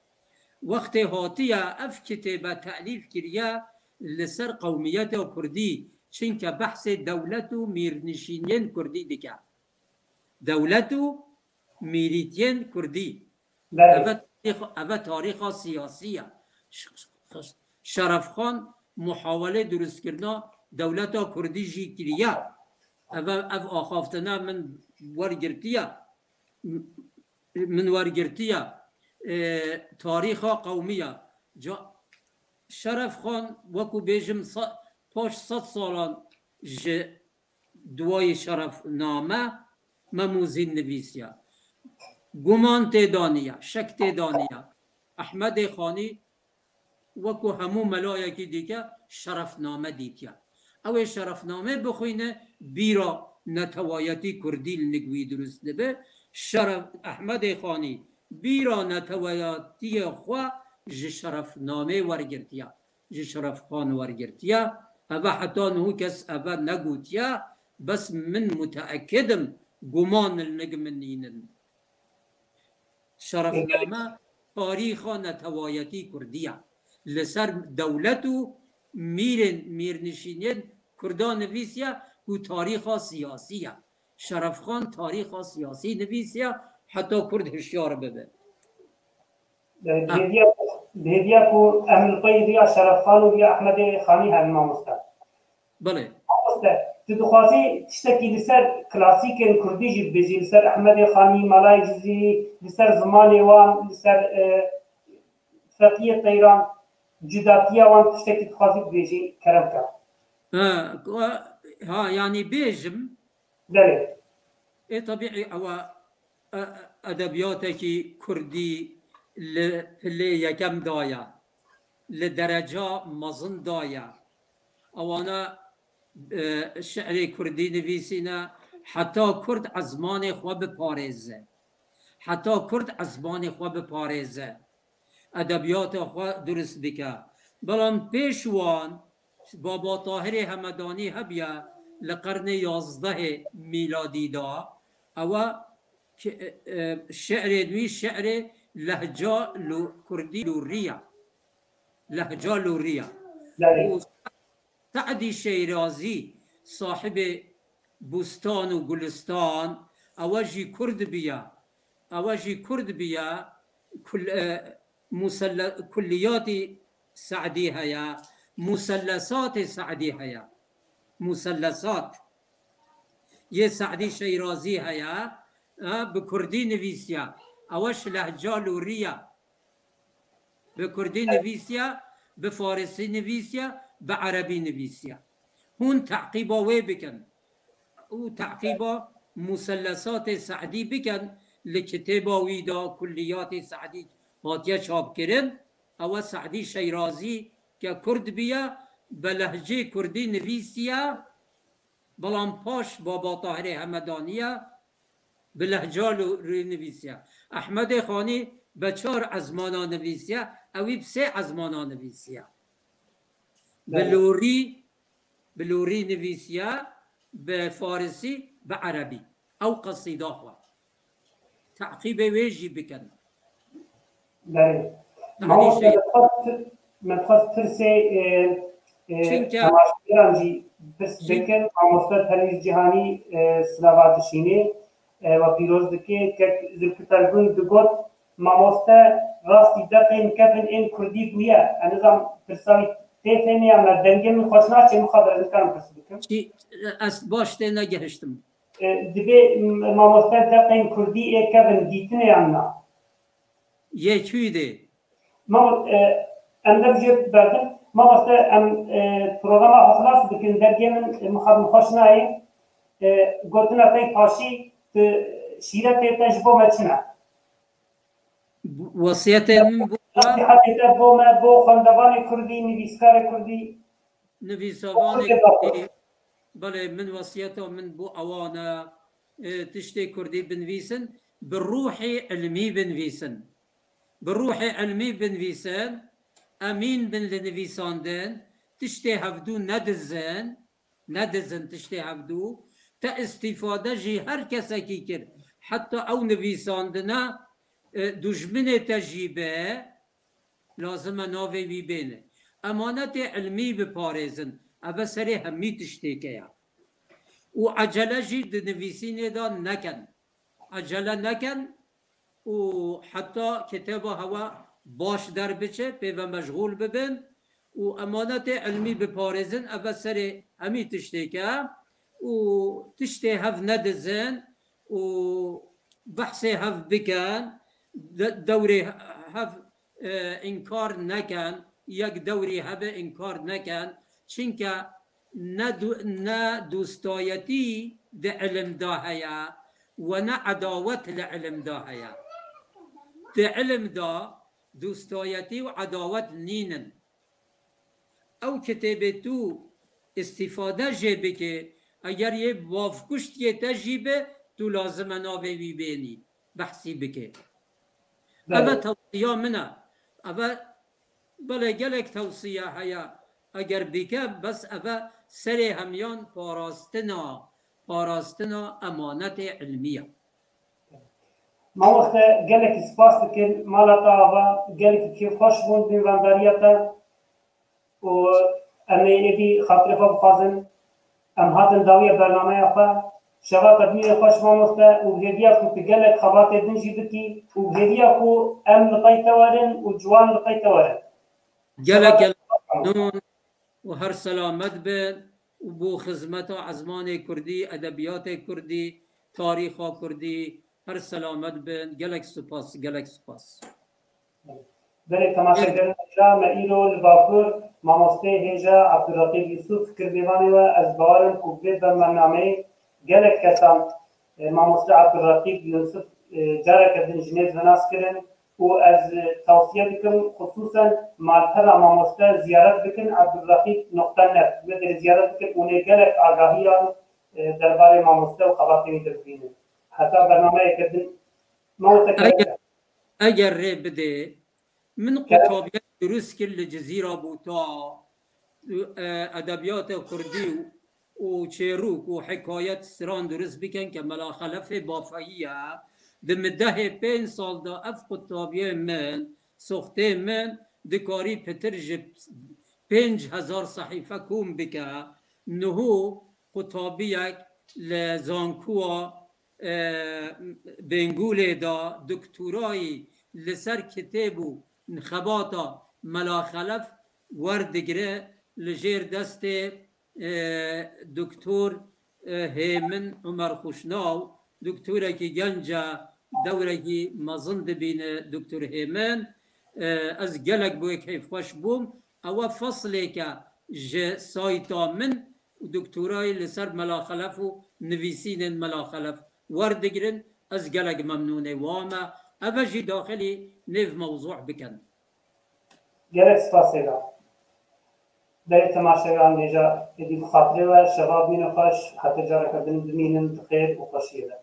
Wextê hatiye ev kitêbe telîf kiriye, li ser qewmiyeta kurdî, çinke behsê dewlet û mîrnişîniyên kurdî dike. Dewlet û mîrîtiyên kurdî. Belê. Eve tarîx-, eve tarîxa siyasî ye. Ş-, ş-, Şerefxan muhawelê durustkirina dewleta kurdî jî kiriye. Eve, ev axaftina min wergirtiye. M-, min wergirtiye. E, tarîxa qewmî ye. Ca-, Şerefxan, wekû bêjim, sa-, paş sed salan ji Duayê Şerefname Memûzîn nivîsiya. Guman tê da niya, şek tê da niya. Ehmedê Xanî wekû hemû melayekî dîke Şerefname dîtiya. Ew ê Şerefname bixwîne, bîra netewayetî kurdî li nig wî dirust dibe. Şeref, Ehmedê Xanî bîra netewayetiyê xwe ji Şerefnamê wergirtiya. Ji Şerefxan wergirtiye. Eve heta niho kes eve negotiye, bes min muteekid im, guman li nig min nînin. Şerefname tarîxa netewayetî kurdî ye. Li ser dewlet û mîrên, mîrnişînên kurda nivîsiye ku tarîxa siyasî ye. Şerefxan tarîxa siyasî nivîsiye heta kurd hişyar bibe. Bi hêviya, bi hêviya ku em li pey riya Şerefxan û riya Ehmedê Xanî herin, mamoste. Belê. Mamoste, tu dixwazî tiştekî li ser klasîkên kurdî jî bibêjî, li ser Ehmedê Xanî, Malayek Cizîrî, li ser zimanê wan, li ser, e, Fetiyê Teyran, cudatiya wan, tiştekî dixwazî bibêjî, kerem ke. Ha, ha, yanî bêjim. Belê. Ê tebîî ew e, e, edebiyatekî kurdî li pilê yekem da ye, li dereca mezin da ye. Ewana, e, şi'rê kurdî nivîsîne, heta kurd ezmanê xwe biparêze. Heta kurd ezmanê xwe biparêze. Edebiyata xwe durist bike. Belam pêş wan Baba Tahirê Hemedanî hebiye li qernê yazdehê mîladî de. Ew e ki, e, e, şi'rê wî şi'rê lehca lu-, kurdî lûrî ye. Lehca lûrî ye. Belê. Û Se'dî Şeyrazî, sahibê Bustan û Gulistan, ew e jî kurd biye. Ew e jî kurd biye. Kul-, e, muselle-, kulliyatî Se'dî heye, musellesatê Se'dî heye. Musellesat yê Se'dî Şeyrazî heye, e, bi kurdî nivîsiye. Ew e ji lehca lûrî ye. Bi kurdî nivîsiye, bi farisî nivîsiye, bi erebî nivîsiye. Hûn teqîba wê bikin û teqîba musellesatê Se'dî bikin, li kitêba wî de kulliyatê Se'dî hatiye çapkirin. Ew e Se'dî Şeyrazî ke kurd biye, bi lehcê kurdî nivîsiye, belam paş Baba Tahirê Hemedaniye bi lehca lûrî nivîsiye. Ehmedê Xanî bi çar ezmana nivîsiye, ewî bi sê ezmana nivîsiye. Bi Belê. lûrî, bi lûrî nivîsiye, bi farisî, bi erebî. Ew qesîda xwe. Teqîbê wê jî bikin. Belê. Yanî Mamoste, şey me dixwest, me dixwest pirsê, e, e, Çinke temaşegeran jî pirs Çin- bikin. Mamoste Pervîz Cîhanî, e, silava dişînê, e, we pîroz dike. Kek Zülküfel Gül digot, mamoste rastî deqên kevin ên kurdî bûye. Ez nizam pirsa wî tê fêmê ya me dengê min xweş naçe, min xwe ez nikarim pirs bikim. Çi, ez baş tê negihiştim. E, divê mamoste deqên kurdî ê kevin dîtine yan na? Yê kû dê? Mam-, e, em dev jê berdin. Mamoste em, e, programa xwe xilas bikin. Dergê min, e, mixabin xweş nayê. E, gotina te paşî, tu şîretê te ji bo me çi ne? Wesiyetê min bo me. Nasihetê te bo me, bo xwendevanê kurdî, nivîskarê kurdî. Nivîsavanê kurdî. Belê, min wesiyeta min bo ewan e, e, tiştê kurdî binivîsin, bi ruhê ilmî binivîsin. Bi ruhê ilmî binivîsin, emîn bin li nivîsandin, tiştê hevdû nedizin, nedizin tiştê hevdû. Te îstîfade jî her kesekî kir. Heta ew nivîsandine, e, dujminê te jî be, lazim e navê wî bêne. Emanetê ilmî biparêzin. Eve serê hemî tiştêke ye. Û ecele jî di nivîsînê de nekin. Ecele nekin û heta kitêba hewa baş derbiçe, pê ve meşxûl bibin û emanetê ilmî biparêzin. Eve serê hemî tiştêke û tiştê hev nedizin û behsê hev bikin, de-, dewrê hev, e, înkar nekin, yek dewrê hebe înkar nekin. Çinke ne du-, ne dostayetî di ilim de heye we ne edawet li ilim de heye. Di ilim de dostayetî û edawet nînin. Ew kitêbê tu îstîfade jê bike, eger yê bavkuştiyê te jî be, tu lazim e navê wî bênî, behsî bike. Belê. Eve tewsiya min e. Eve, belê, gelek tewsiye heye. Eger bike, bes eve serê hemiyan parastina, parastina emanetê ilmî ye. Mamoste, gelekî spas dikin. Mala te ava, gelekî kêfxweş bûn nîvandariya te. Û em ê êdî xatirê xwe bixwazin. Em hatin dawiya bernameya xwe. Şeva te bimîne xweş mamoste û bi hêviya ku tu gelek xebatê din jî bikî û bi hêviya ku em li pey te werin û ciwan li pey te werin. Gelek gelek memnûn û her selamet bin û bo xizmeta ezmanê kurdî, edebiyatê kurdî, tarîxa kurdî her selamet bin. Gelek spas, gelek spas. Belê, temaşegerên hêja me, îro li Bakur mamosteyê hêja Abdulreqîb Yusuf kir mêvanê we. Ez bawer im ku bi vê bernameyê gelek kesan e, mamoste Abdurraqîb Yusuf, e, careke din ji nêz ve nas kirin û ez, e, tavsiye dikim, xisûsen malpera mamoste ziyaret bikin, abdurraqîb nokta net. Wê derê ziyaret bikin û nê gelek agahiyan, e, derbarê mamoste û xebatê wî de bibînin. Heta bernameyeke din, mamoste Eger, kerem. eger rê bidê, min Kerem. qutabiyek durust kir li Cizîra Bûta, e, edebiyatê kurdî û, û çêrûk û hikayet stran durust bikin ke Mela Xelefê bafeyî ye. Di midehê pênc sal de ev qutabiyê min, soxtê min, dikarî pitir ji pênc hezar sehîfe kom bike. Niho qutabiyek li zankuwa, e, Bêngûlê de doktorayî li ser kitêb û xebata Mela Xelef werdigire, li jêr destê, e, Doktor, e, Hêmin Umer Xuşnaw, doktorekî genc e, dewrekî mezin dibîne Doktor Hêmin. E, ez gelek bi wê keyfxweş bûm. Ew e feslêke ji sayta min û doktorayê li ser Mela Xelef û nivîsînên Mela Xelef werdigirin. Ez gelek memnûnê wan me. Ev e jî daxilî nêv mewzû bikin. Gelek spas Seyda. Belê temaşevan, hêja êdî bi xatirê we, şeva bîne xweş, heta careke din bimînin di xêr û xweşiyê de.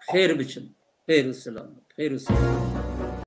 Xêr biçin. Xêr û silam. Xêr û silam.